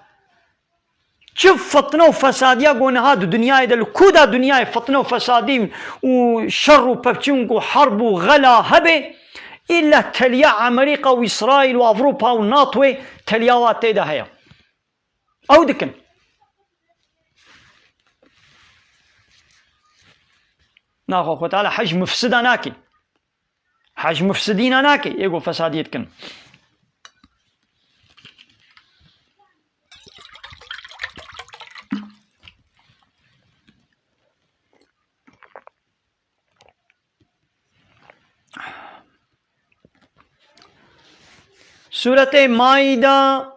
Çi fitne û fesadiya ku niha di dinyayê de, li ku da dinyayê fitne û fesadî û şer û pevçûn û herb û xela hebe, îlle teliya Amerîka û Îsraîl û Ewropa û NATOyê teliya wa tê de heye. Ew dikin. Naxwe Xwe Teala hej mufsida nake. Hej mufsidîna nake, ê ku fesadiyê dikin. Sûretê Maîda,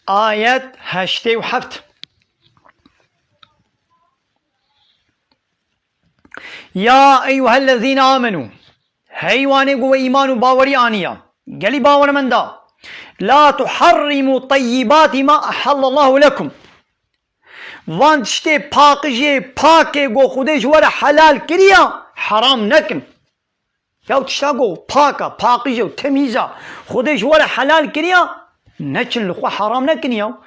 ayet heştê û heft. Ya eyyuhellezîne amenû, hey wanê ku we îman û bawerî aniya, gelî bawermenda, la tuharrimû teyyibâtî ma ehallallahu lekum. Van tiştê paqijê, pakê ku Xwedê ji we re helal kiriya, heram nekin. Ya tişta ku pak e, paqij e û temîz e, Xwedê ji we re helal kiriya, neçin li xwe heram nekin ya.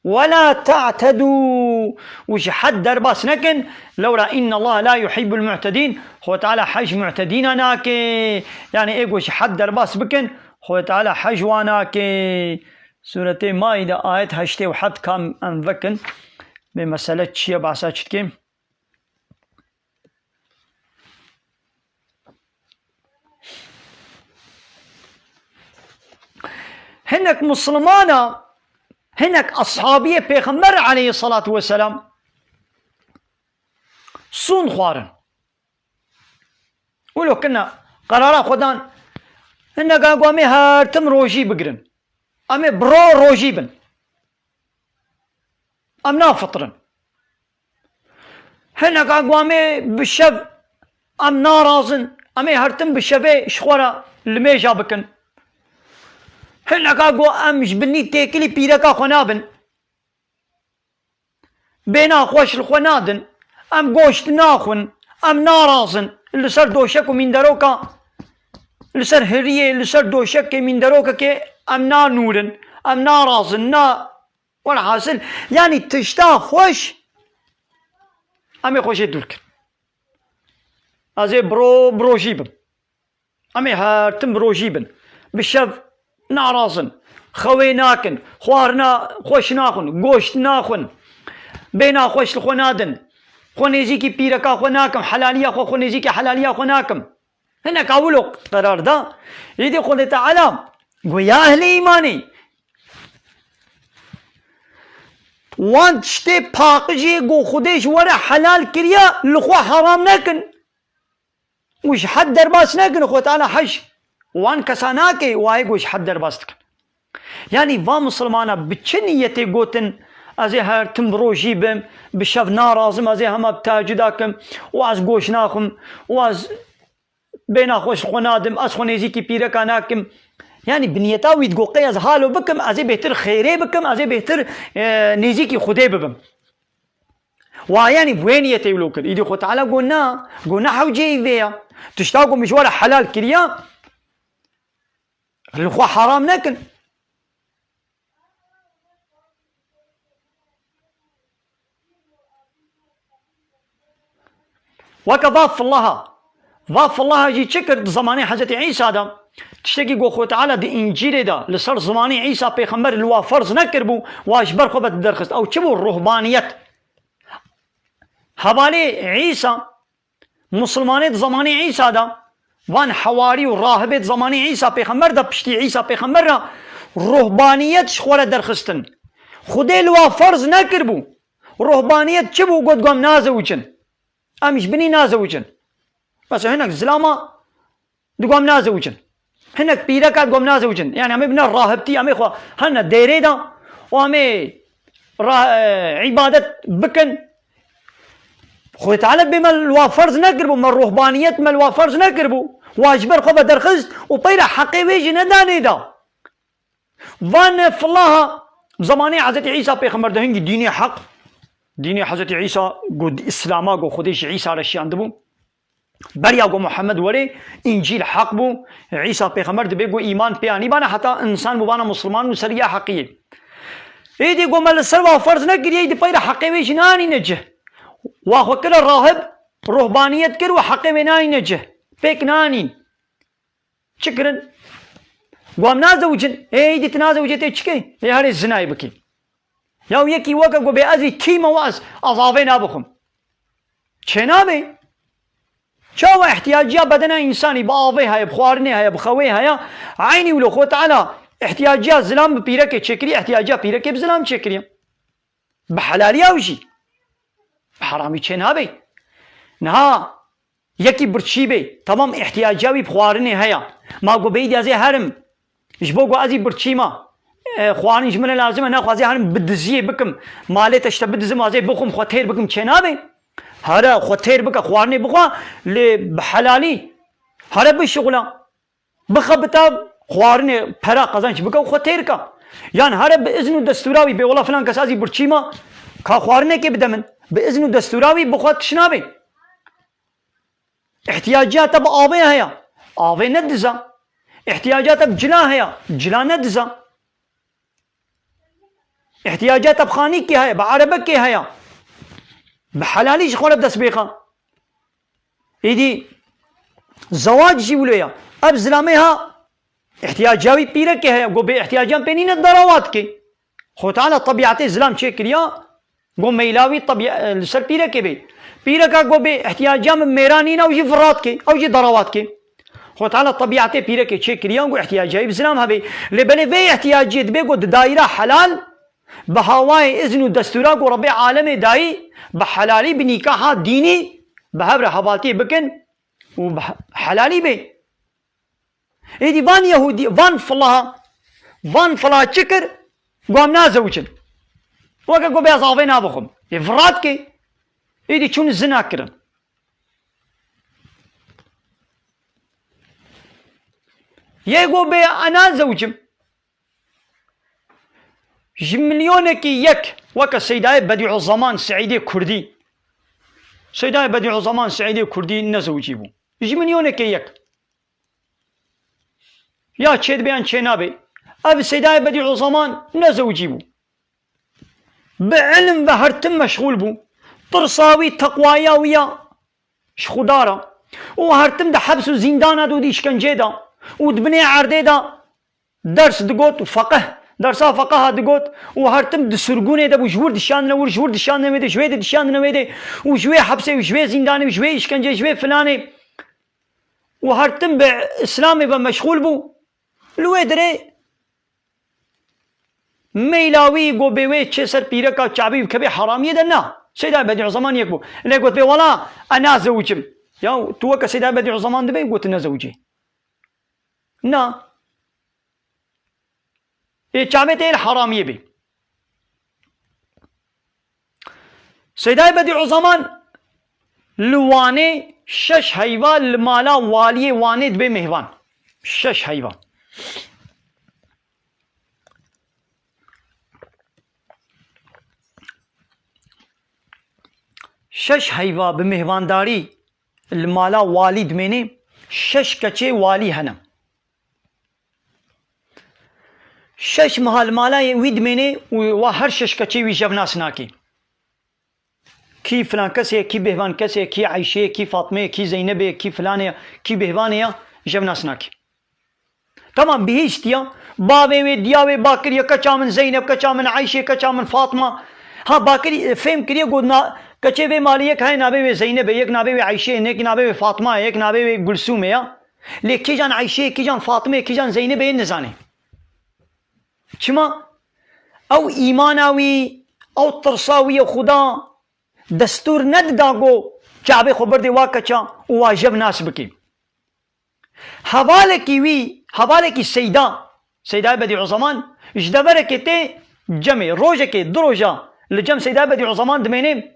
Wela te'tedû, û ji hed derbas nekin. Lewra innallaha la yuhibbul mu'tedîn. Xwe Teala hej mu'tedîna nake. Yanî ê ku ji hed derbas bikin, Xwe Teala hej wan nake. Sûretê Maîde ayet heştê û heft kam em vekin. Bê mesele çi ye, behsa çi dikê? Hinek Muslimana Hinek eshabiyê Pêxember aleyhissalatu vesselam sûn xwarin. Wilo kine qerara xwe dan, hineka ku em ê her tim rojî bigirin. Em ê bi ro rojî bin. Em nafiṭirin. Hineka ku em ê bi şev, em narazin, em ê her tim bi şevê ji xwe re limêja bikin. Hineka ku em ji binî têkilî pîreka xwe nabin. Bêhna xweş li xwe nadin. Em goşt naxwin. Em narazin. Li ser doşek û mînderoka, li ser hiriyê, li ser doşekê mînderokekê em nanûrin. Em narazin. Na, welhasil, yanî tişta xweş em ê xwe jê dûr kin. Ez ê bi ro, bi rojî bim. Em ê her tim bi rojî bin. Bi şev narazin. Xewê nakin. Xwarina xweş naxwin. Goşt naxwin. Bêhna xweş li xwe nadin. Xwe nêzîkî pîreka xwe nakim. Helaliya xwe, xwe nêzîkî helaliya xwe nakim. Hineka wilo qerar da. Îdî Xwedê Teala got, ya ehlê îmanê, wan tiştê paqijê ku Xwedê ji we re helal kiriye, li xwe heram nekin. Û ji hed derbas nekin, Xwedê Teala hej wan kesa nake, wayê ku ji hed derbas dikin. Yanî va misilmana bi çi niyetê gotin, ez ê her tim rojî bim, bi şev narazim, ez ê hema bi tehecuda kim, û ez goş naxim, û ez bêhna xweş xwe nadim, ez xwe nêzîkî pîreka nakim. Yanî bi niyeta wî digo qey ez halo bikim, ez ê bêhtir xêrê bikim, ez ê bêhtir, e, nêzîkî Xwedê bibim. Wa yanî bi wê niyetê wilo kir. Îdî Xwe Teala got na, got ne hewceyî vê ya. Tişta ku min ji we re helal kiriya, li xwe heram nekin. Weke va filaha. Va filaha jî çi kir di zemanê Hezretî Îsa de? Tiştekî ku Xwe Teala di Încîlê de li ser zimanê Îsa pêxember li wa ferz nekiribû, wa ji ber xwe ve derxist. Ew çi bû? Ruhbaniyet. Hevalê Îsa, Musulmanê di zemanê Îsa de, van hewarî û rahibê di zemanê Îsa pêxember de, piştî Îsa pêxember re ruhbaniyet ji xwe re derxistin. Xwedê li wa ferz nekiribû. Ruhbaniyet çi bû? Got, got em nazewicin. Em ji binî nazewicin. Mesela hinek zilama digo em nazewicin. Hinek pîreka digo em nazewicin. Yani em ê bine rahibtî, em ê xwe hene dêrê de û em ê ra-, e, îbadet bikin. Xwedê Teala bê me li wa ferz nekiribû, me ruhbaniyet me li wa ferz nekiribû. Wa ji ber xwe ve derxist û peyra heqê wê jî nedanê da. Van filaha zemanê Hezretî Îsa pêxember de hingî dînê heq, dînê Hezretî Îsa got, Îslama got Xwedê ji Îsa re şiyandibû. Beriya ku Muhammed werê, Încîl heq bû, Îsa pêxember dibê ku îman pê anîbana heta însan bûbana musulman û ser ya heqiyê. Êdî ku me li ser wa ferz nekiriye, êdî peyra heqê wê jî nanîne cih. Wa xwe kire rahib, ruhbaniyet kir û heqê wê nanîne cih. Pêk nanîn. Çi kirin? Got em nazewicin. Ê, êdî tu nazewicê tê çi key? Ê, herê zinayê bikî. Ya yekî weke ku bê ez ê kî me wa ez, ez avê nabixwim. Çênabê. Çawa ihtiyaciya bedena însanî bi avê heye, bi xwarinê heye, bi xewê heye, eynî wilo Xwe Teala ihtiyaciya zilam bi pîrekê çêkirî, ihtiyaciya pîrekê bi zilam çêkiriye. Bi helaliya ew jî. Bi heramî çênabê. Niha yekî birçî bê, temam ihtiyaciya wî bi xwarinê heye. Ma got bêyî ez ê herim. Ji bo ku ez î birçî ma. E, xwarin ji min re lazim e, naxwe ez ê herim bi diziyê bikim. Malê te ji te bidizim, ez ê bixwim, xwe têr bikim, çênabê. Here xwe têr bike, xwarinê bixwe, lê bi helalî. Here bişixula. Bixebita xwarinê, pera qezenç bike û xwe têr ka. Yan here bi izn û destûra wî bê, wela filan kes ez î birçî ma, ka xwarinekê bide min. Bi izn û destûra wî bixwe tişt nabê. Îhtiyaciya te bi avê heye. Avê ne diza. Îhtiyaciya te bi cila heye. Cila ne diza. Îhtiyaciya te bi xanîkê heye, bi erebekê heye. Bi helalî ji xwe re bi dest bêxe. Êdî zewac jî wilo ya. Ev zilamê ha îhtiyaciya wî pîrekê heye. Got bê îhtiyaciyan pê nîne darawa dike. Xwe Teala tebîetê zilam çêkiriya. Got meyla wî tebî-, li ser pîrekê bê. Pîreka got bê îhtiyaciya min mêra nîne, ew jî vira dike, ew jî darawa dike. Xwe Teala tebîetê pîrekê çêkiriya, got îhtiyaciya wî bi zilam hebe. Lê belê vê îhtiyaciyê dibê got di dayîra helal, Bi hawayê izn û destûra ku Rebbê alemê dayî, bi helalî, bi nîkaha dînî, bi hev re hevaltiyê bikin û bi he-, helalî bê. Êdî van Yehûdî, van fila, van fila çi kir? Got, em nazewicin. Weke ku bê ez avê nabixwim. Ê virat kê. Êdî çûn zina kirin. Yê got bê ez nazewicim. Ji milyonekî yek weke Seydayê Bedîuzeman Seîdê Kurdî. Seydayê Bedîuzeman Seîdê Kurdî nezewicî bû. Ji milyonekê yek. Ya çêdibe yan çênabe. Ev Seydayê Bedîuzeman nezewicî bû. Bi ilim ve her tim meşxûl bû. Tirsa wî, teqwaya wî ya ji Xuda re. Û her tim di heps û zîndana de û di îşkencê de û di binê erdê de ders digot û feqih, dersa feqiha digot û her tim di sirgûnê de bû, ji wir dişandine wir, ji wir dişandine wê de, ji wê de dişandine wê de û ji wê hepsê û ji wê zîndanê û ji wê îşkencê, ji wê filanê û her tim bi Îslamê ve meşxûl bû. Li wê dirê meyla wî got bê wê çê ser pîreka Çabî û kevê heramiyê de na. Seyda Bedîuzeman yek bû. Lê got bê wela ez nazewicim. Ya tu weke Seyda Bedîuzeman dibê got nezewicê. Na. Ê çavê te yê li heramiyê bê. Seydayê Bedîuzeman li Wanê şeş heyva li mala waliyê Wanê dibê mêvan. Şeş heyva. Şeş heyva bi mêvandarî li mala walî dimênê, şeş keçê walî hene. Şeş meha li mala wî dimênê û wa her şeş keçê wî jev nas nake. Kî filan kesê ye, kî bêhvan kesê ye, kî Eyşê ye, kî Fatmê ye, kî Zeynebê ye, kî filanê ye, kî bêhvanê ye, jev nas nake. Tamam, bihîstiya. Bavê wê, diya wê bakiriye, keça min Zeynep, keça min Eyşê, keça min Fatma. Ha, bakirî, e, fêm kiriye, got, na, keçê vê malê yek heye navê wê Zeynep e, yek navê wê Eyşê ye, yek navê wê Fatma ye, yek navê wê Gulsûm e ya. Lê kîjan Eyşê, kîjan Fatma ye, kîjan Zeynep e, nizane. Çima? Ew îmana wî, ew tirsa wî yê Xuda destûr nedida ku çavê xwe birdê wa keça û wa jev nas bike. Hevalekî wî, hevalekî Seyda, Seydayê Bedîuzeman, ji deverekê tê cemê. Rojekê, du roja li cem Seydayê Bedîuzeman dimênê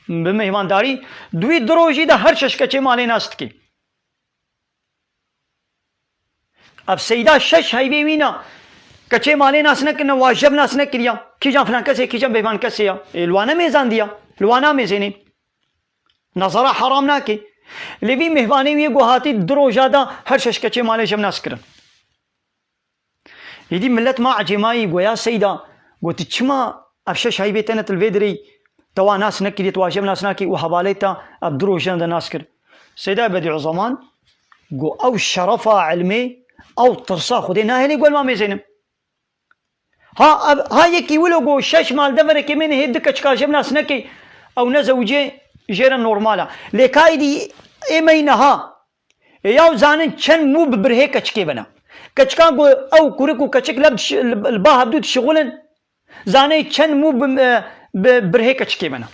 bi mêhmandarî. Di wî du rojî de her şeş keçê malê nas dikê. Ev Seyda şeş heyvê wî ne. Keçê malê nas nekirine, wa jev nas nekiriya. Kîjan filan kesê, kîjan bêvan kesê ya. Ê, li wan nemêzandiya. Li wan namêzênê. Nazara heram nake. Lê vî mêhvanê wî yê ku hatî du roja da her şeş keçê malê jev nas kirin. Êdî millet ma ecêmayî goya Seyda, got, çima ev şeş heyvê te ne tu li vê dirê te wa nas nekirî, tu wa jev nas nakî û hevalê te ev du rojan de nas kir. Seyda Bedîuzeman got, ew şerefa ilmê, ew tirsa Xwedê nahêlê gel ma mêzênim. Ha, ev, ha yekî wilo got, şeş mal deverekê mêne hê du keçika jev nas nekê, ew nezewicê jê re normal e. Lê ka êdî ê me yî niha, ê yaw zanin çend mû bi birhê keçikê bene. Keçikan ku ew kurik û keçik lev diş-, li, li ba hevdû dişixulin, zanê çend mû bi, e, bi birhê keçikê bene.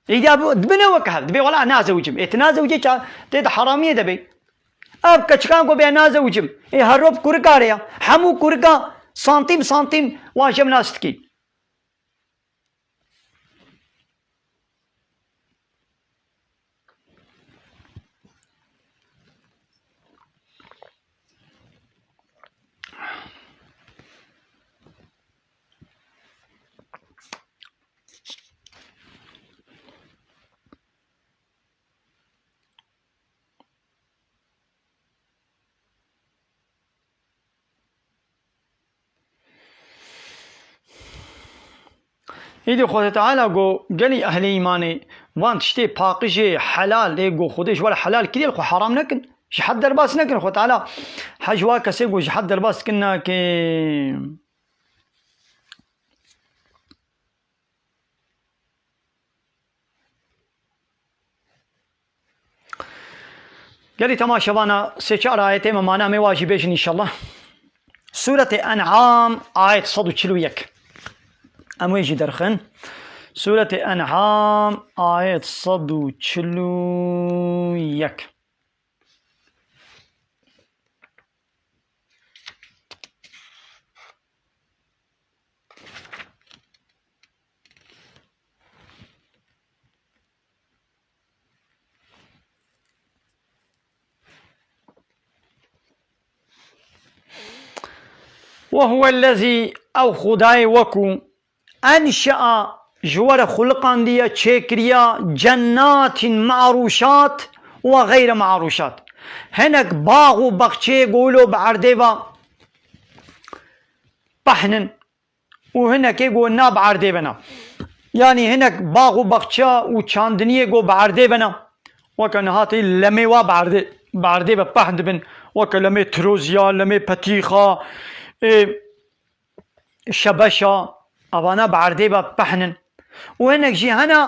Îdî ya bu dibine weke hev, dibê wela nazewicim. Ê tu nazewicê ça, tê di heramiyê de bê. Ev keçikan ku bê nazewicim. Ê her rop kurika re ya. Hemû kurika santîm santîm wan jev nas dikî. Îdî Xwedê Teala got, gelî ehlê îmanê van tiştê paqijê helal ê got Xwedê ji we re helal kiriye, li xwe heram nekin. Ji hed derbas nekin. Xwedê Teala hej wa kesê got ji hed derbas dikin nake. Gelî temaşevana sê çar ayetê me mane em ê wa jî bêjin înşallah. Sûretê En'am ayet sed û çil û yek. Em wê jî derxin. Sûretê En'am ayet sed û çil û yek. وهو الذي، ew Xwedayê wekû, enşe'a, ji we re xuliqandiye, çêkiriya, cennatin ma'rûşat ve xeyre ma'rûşat. Hinek bax û baxçeyê go wilo bi erdê ve pehnin û hinekê go na bi erdê ve na. Yanî hinek bax û baxça û çandiniyê go bi erdê ve na. Weke niha tê lemê wa bi erdê, bi erdê ve pehn dibin. Weke lemê tiroziya, lemê petîxa, ê, şebeşa, evana bi erdê ve pehnin. Û hinek jî hene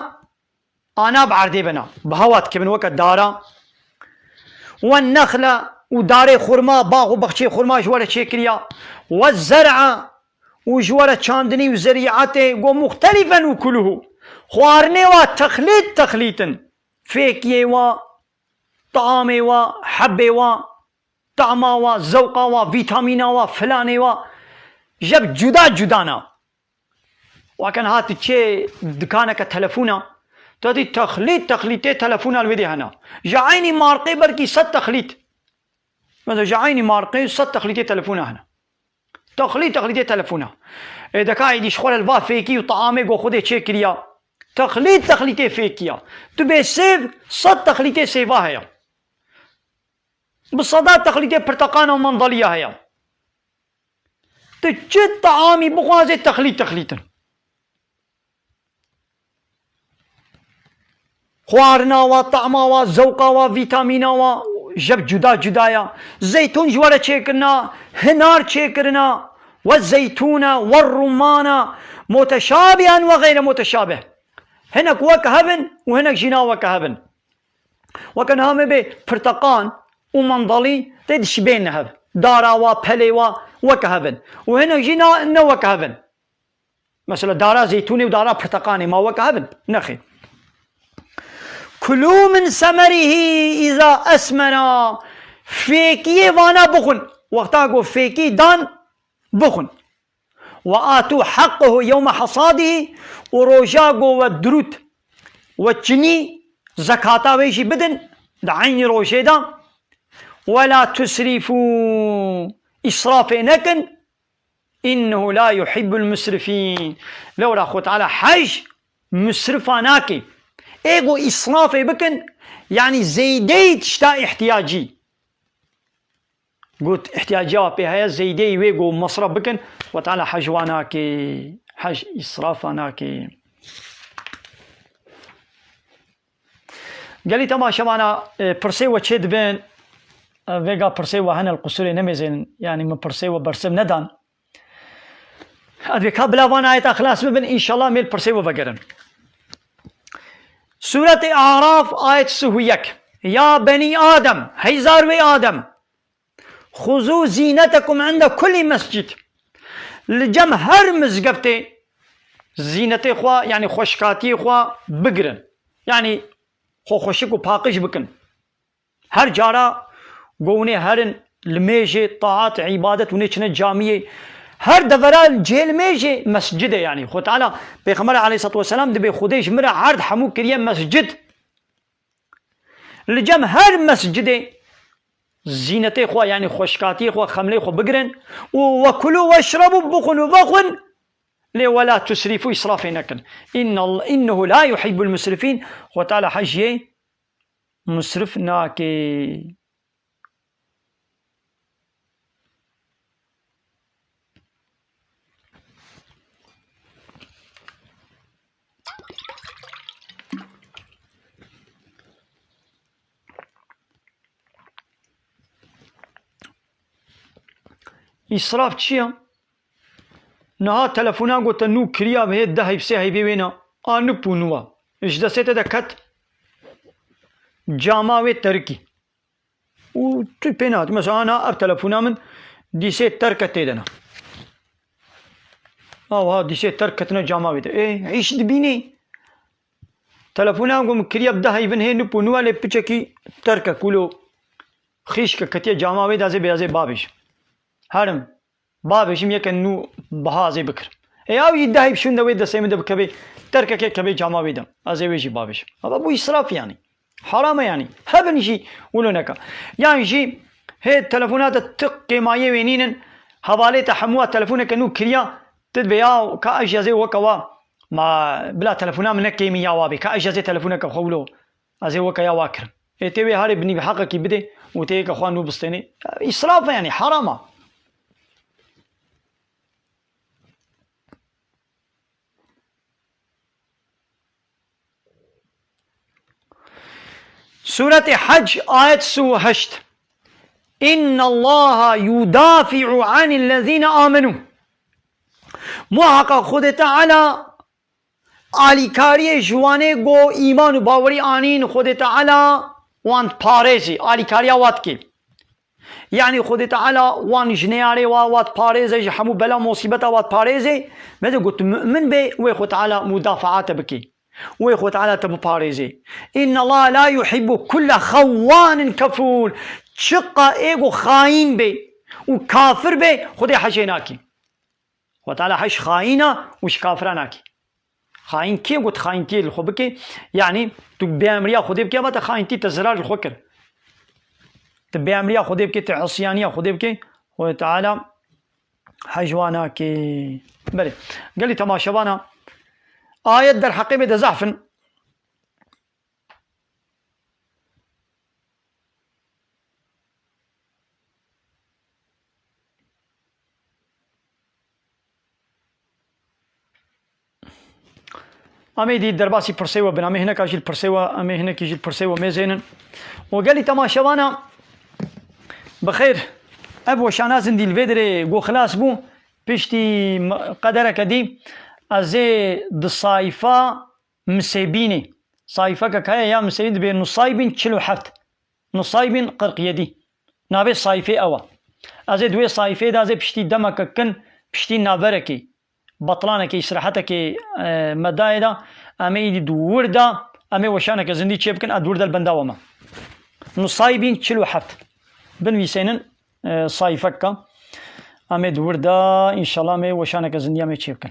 ana bi erdê ve na. Bi hewa dikevin weke dara. Ve nexle û darê xurma, bax û baxçeyê xurma ji we re çêkiriya. Ve zer'a û ji we re çandinî û zerîetê go muxtelifen ukuluhu. Xwarinê wa texlît texlît in. Fêkiyê wa, taamê wa, hebê wa, tahma wa, zewqa wa, vîtamîna wa, filanê wa, jeb cuda cuda na. Weke niha tu çê dikaneke telefona, tu dî texlît texlîtê telefona li wê dê hene. Ji eynî marqê belkî sed texlît. Mesela ji eynî marqê sed texlîtê telefona hene. Texlît texlîtê telefona. Ê deka êdî ji xwe re li va fêkî û taamê go Xwedê çêkiriya. Texlît texlîtê fêkiya. Tu bê sêv, sed texlîtê sêva heye. Bi seda texlîtê pirteqana û mendaliya heye. Tu çi taamî bixwazê, texlît texlît in. Xwarina wa, tahma wa, zewqa wa, vîtamîna wa, jeb cuda cuda ya. Zeytûn ji we re çêkirina, hinar çêkirina, ve zeytûne, ve rumana, muteşabihen ve xeyre muteşabih. Hinek wek hev in û hinek jî na wek hev in. Weke niha me bê pirteqan û mandalî tê dişibên hev. Dara wa, pelê wa weke hev in. Û hinek jî na, ne weke hev in. Mesela dara zeytûnê û dara pirteqanê ma weke hev in? Nexê. Kulû min semerihî îza esmera. Fêkiyê vana bixwin. Wexta ku fêkî dan, bixwin. Ve atû heqqehu yewme hasadihî, û roja go we dirût, we çinî, zekata wê jî bidin, di eynî rojê de. Ve la tusrîfû, îsrafê nekin. Înnehu la yuhibbul musrifîn. Lewra Xwe Teala hej musrifa nake. Ê go îsrafê bikin, yanî zeydeyî tişta îhtiyacî. Got, îhtiyacê wa pê heye, zeydeyî wê go mesref bikin, Xwe Teala hej wa nake, hej îsrafa nake. Gelî temaşevana, e, pirsê we çê dibin, e, vêga pirsê we hene li qusurê nemêzin, yanî min pirsê we bersiv nedan. Ez vê ka bila van ayeta xilas bibin, înşallah mêl pirsê we vegerin. Sûretê Araf, ayet sih û yek. Ya benî Adem, hey zarwê Adem. Xuzû zînetekum inde kulî mescid. Li cem her mizgeftê zînetê xwe, yanî xweşikatiyê xwe bigirin. Yanî xwe xweşik û paqij bikin. Her cara go hûnê herin li mêjê, taat, îbadet, hûnê çine camiyê. Her devera cihê li mêjê mescid e yanî. Xwe Teala, Pêxember aleyhissalatu vesselam dibê Xwedê ji min re erd hemû kiriye mescid. Li cem her mescidê zînetê xwe, yanî xweşikatiyê xwe, xemlê xwe bigirin û wekulû weşrebû, bixwin û vexwin, lê wela tusrîfû, îsrafê nekin. Innal-, innehu la yuhibbul musrifîn, Xwe Teala hejiyê musrif nake. Îsraf çi ye? Niha telefona ku te nû kiriya, bi hê deh heyv, sê heyvê wê ne, a nû pû nû a. Ji destê te de ket, cama wê terikî. û tu pê nehatiye. Mesela, ana ev telefona min dîsê terke tê de ne. Awa dîsê terk ketine cama wê de. Ê, îş dibînî. Telefona ku min kiriye bi deh heyvin hê nip û nû lê piçekî terke kulo. Xîşke ketiye cama wê de, ez ê bê, ez ê babêjim. Herim. Babêjim yeke nû biha ez ê bikirim. Ê, ew jî deh heyv şûnde wê destê min de bikevê, terkekê kevê cama wê de. Ez ê wê jî babêjim. Ava bû îsraf yanî. Haram e yanî. Hebin jî wilo neka. Yan jî hê telefona te ti kêmayê wê nînin, hevalê te hemûa telefoneke nû kiriya, ti dibê ya ka ez jî ez ê weke wa, ma bila telefona min ne kêmî ya wa bê, ka ez jî ez ê telefoneke xwe wilo, ez ê weke ya wa kirim. Ê tê wê harê binî bi heqekî bidê û tê yeke xwe nû bistênê. Îsraf e yanî, haram e. Sûretê Hec, ayet sî û heşt. "İnnallaha yudafi'u anillezine amenu." Muhaqa Xwedê Teala alîkariyê ji wanê go îman û bawerî anîn, Xwedê Teala wan diparêzî, alîkariya wa dikê. Yanî Xwedê Teala wan ji neyarê wa, wa diparêze, ji hemû bela musîbeta wa diparêze. Me de got, mu'min bê, wê Xwedê Teala mudafaa te bikê. Wê Xwedê Teala te biparêze. "İnnallaha la yuhibbu kulle xawwanin kefûr." Çiqa ê ku xayîn bê û kafir bê, Xwedê hecê nakê. Xwedê Teala hej xayîna û ji kafira nakê. Xayîn kê got xayîntiyê li xwe bike? Yanî tu bêemriya Xwedê bike, ama te xayîntî, te zirar li xwe kir. Tu bêemriya Xwedê bike, tu isiyaniya Xwedê bike, Xwedê Teala hej wa nake. Belê. Gelî temaşevana, ayet derheqê me de zehf in. Em ê dî derbasî pirsê we bin, em ê hineka jî li pirsê we, em ê hinekî jî li pirsê we mêzênin. Û gelî temaşevana, bi xêr, ev weşana zindî li vê dirê ku xilas bû, piştî m-, qedereke dî, ez ê di sayfa Misêbînê, sayfekek heye ya Misêbîn, dibê Nusaybîn çil û heft. Nusaybîn qirq yedî. Navê sayfê ew e. Ez ê di wê sayfê de, ez ê piştî demeke kin, piştî naverekê, betlanekê, îsrehetekê, e, me dayê de, em ê îdî di wir de, em ê weşaneke zindî çê bikin, ez di wir de li benda we me. Nusaybîn çil û heft. Binivîsênin, e, sayfeka. Em ê di wir de, înşallah, em ê weşaneke zindî em ê çê bikin.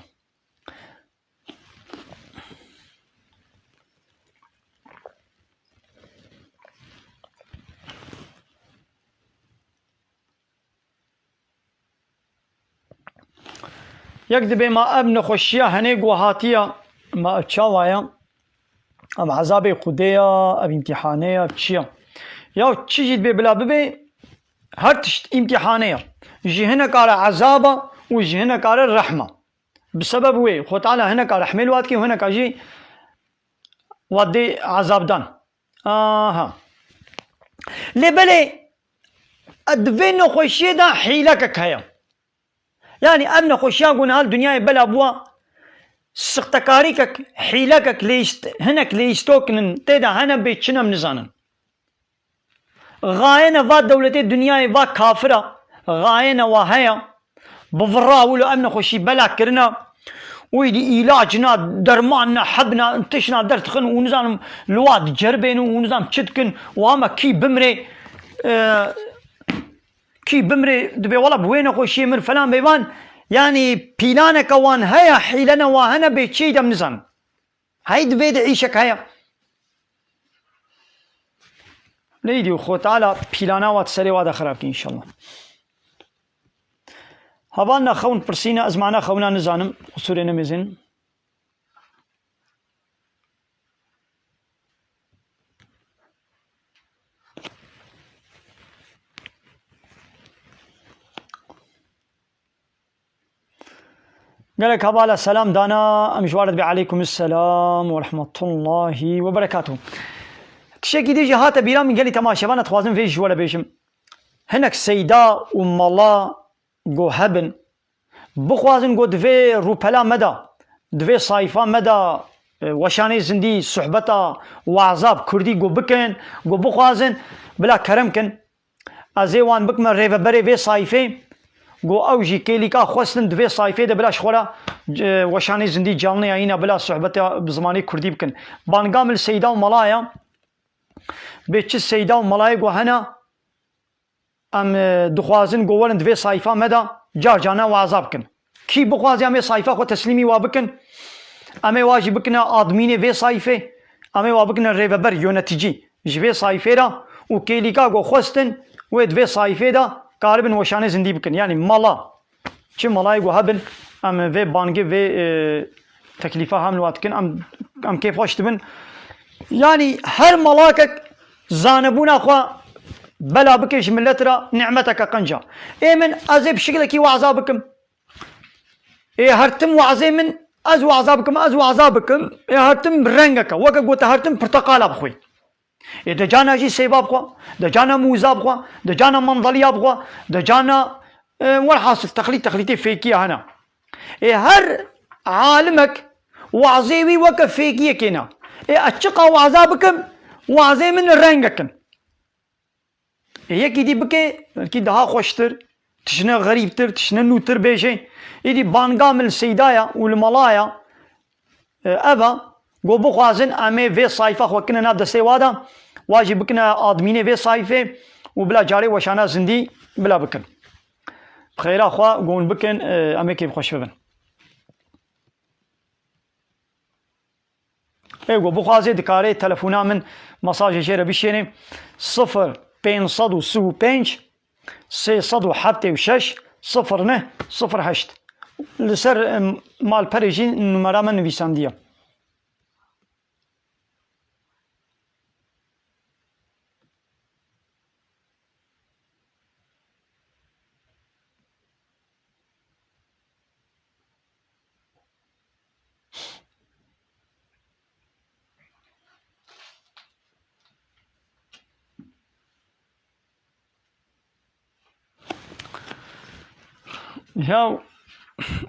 Yek dibê ma ev nexweşiya henê ku hatiya, ma ev çawa ya? Ev ezabê Xwedê ya, ev îmtîhanê ya, ev çi ya? Ya çi jî dibê bila bibê, her tişt îmtîhanê ya. Ji hineka re ezab e û ji hineka re rehm e. Bi sebeb wê, Xwe Teala hineka rehmê li wa dikê û hineka jî wa dê ezabdan. Aha. Lê belê, di vê nexweşiyê de hîlekek heye. Yanî ev nexweşiya ku niha li dinyayê bela bûwa, sixtekarîkek, hîlekek, lêst-, hinek lêstokinin tê de hene bê çi ne em nizanin. Xayene va dewletê dinyayê va kafira, xayene wa heye, bi vira wilo ev nexweşî bela kirina, û îdî îlac na, derman na, heb na, tişt na derdixin û nizanim li wa diceribênin û nizanim çi dikin û ama kî bimrê, e, kî bimrê dibê wela bi wê nexweşiyê mir falan bêvan, yanî pîlaneke wan heye, hîlene wa hene bê çi de em nizanin. Hey, di vê de îşek heye. Lê îdî Xwe Teala pîlana wa di serê wa de xirab kî înşallah. Hevalna xewn pirsîne, ez mana xewna nizanim, qusûrê nemêzin. Gelek hevala selam dana, em ji we re dibê aleykum selam we rahmetullahi we berekatuh. Tiştekî dî jî hate bîra min, gelî temaşevana dixwazim vê ji we re bêjim. Hinek seyda û mala go hebin, bixwazin go di vê rûpela me de, di vê sayfa me de, e, weşanê zindî, suhbeta, waza bi kurdî go bikin, go bixwazin, bila kerem kin. Ez ê wan bikime rêveberê vê sayfê. Go ew jî kêlîka xwestin di vê sayfê de bila ji xwe re, e, weşanê zindî canliyayîne, bila sohbeta bi zimanê kurdî bikin. Banga min li seyda û melaya. Bê çi seyda û melayê go hene, em, e, dixwazin go werin di vê sayfa me de car carna waza bikin. Kî bixwaze em ê sayfa xwe teslîmî wa bikin, em ê wa jî bikine admînê vê sayfê, em ê wa bikine rêveber, yöneticî ji vê sayfê re û kêlîka go xwestin wê di vê sayfê de karibin weşanê zindî bikin. Yanî mala, çi malayê go hebin, em vê bangê, vê, e, teklîfa hem li wa dikin, em, em kêfxweş dibin. Yanî her malakek zanebûna xwe bela bike ji millet re nimeteke qenc e. Ê min, ez ê bi şiklekî waza bikim. Ê her tim wazê min, ez waza bikim, ez waza bikim. Ê her tim rengeke, weke gote her tim pirteqala bixwe. Ê de cana jî sêva bixwe, de cana mûza bixwe, de cana mandaliya bixwe, de cana, e, welhasil texlît, texlîtê fêkiya hene. Ê her alimek wazê wî weke fêkiyekê ne. Ê ez çiqa waza bikim, wazê min rengek in. Ê yekî dî bike, belkî daha xweştir, tiştine xerîbtir, tiştine nûtir bêje. Êdî banga min li seydaya û li malaya, e, ev e, go bixwazin em ê vê sayfa xwe kine nav destê wa de, wa jî bikine admînê vê sayfê û bila carê weşana zindî bila bikin. Bi xêra xwe go hûn bikin, e, em ê kêfxweş bibin. Ê ku bixwaze dikare telefona min mesajê jê re bişêne, sifir pênc sed û sî û pênc, sê sed û heftê û şeş, sifir neh, sifir heşt. Li ser, em, malperê jî numera min nivîsandiye. Ya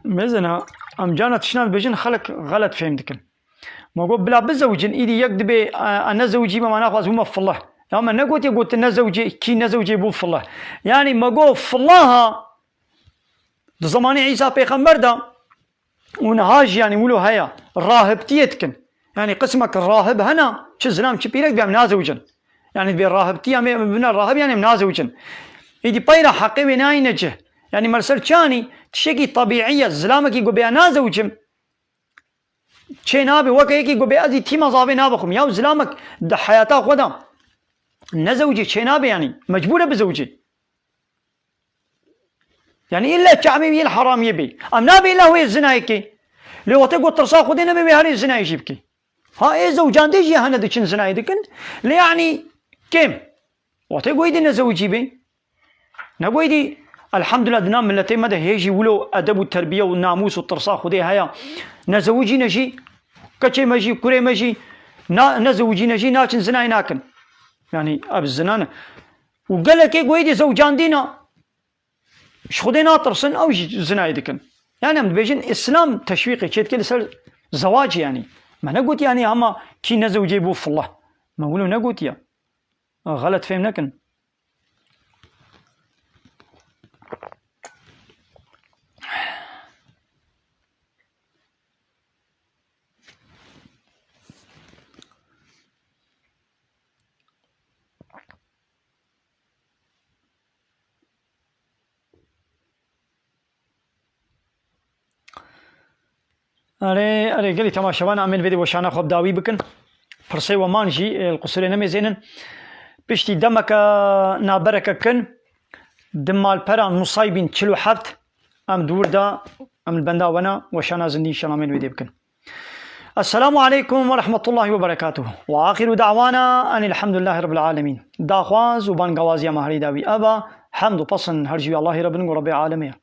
mezena, em cana tiştna dibêjin, xelk xelet fêm dikin. Ma got bila bizewicin, îdî yek dibê, e, e, nezewicî me, ma naxwaz bûme filih. Ya me negotiye got nezewicê, kî nezewicê bû filih. Yanî me got filiha di zemanê Îsa pêxember de û niha jî, yanî wilo heye, rahibtiyê dikin. Yanî qismek rahib hene, çi zilam çi pîrek bî em nazewicin. Yanî dibê rahibtiya me bibine rahib, yanî em nazewicin. Îdî peyra heqê wê nayîne cih. Yanî me li ser çi anî, tiştekî tebîî ye, zilamekî ku bê ez nazewicim, çê nabe, weke yekî ku bê ez îtîma zavê nabixwim. Ya zilamek di heyata xwe de nezewicê çê nabe, yanî mecbûr e bizewicê. Yanî îlle çavê wî yê heramiyê bê. Em nabê îlle wê zinayê kê. Lê wextê ku tirsa Xwedê nebe wê herê zinayê jî bikê. Ha ê zewcandê jî hene diçin zinayê dikin. Lê yanî kêm. Wextê goyî dê nezewicî bê. Ne goyî dê, elhamdulillah, di nav miletê me de hê jî wilo edeb û terbiye û namûs û tirsa Xwedê heye. Nezewicîne jî, keçê me jî, kurê me jî, na, nezewicîne jî naçin zinayê nakin. Yanî ev zina ne. Û gelekê goyî dê zewcandîna. Ji Xwedê natirsin, ew jî zinayê dikin. Yanî em dibêjin Îslam teşwîqê çê dike li ser zewacê yanî. Me negot yanî hema kî nezewicê bû filih. Me wilo negotiye. Xelet fêm nekin. Erê, erê, gelî temaşevan, em ên vê dê weşana xwe bi dawî bikin. Pirsê we man jî, e, li qusûrê nemêzênin. Piştî demeke nabereke kin, di malpera Nusaybîn çil û heft, em dûr de, em li benda we ne, weşana zindî înşallah em ên vê dê bikin. Esselamu aleykum ve rahmetullahi ve berekatuhu. Ve axiru da'wana enil hamdülillahi rabbil alemin. Daxwaz û bangawaziya me herî dawî ev e, hemd û pesin her jî Allahî re bin û Rebbê alemê ye.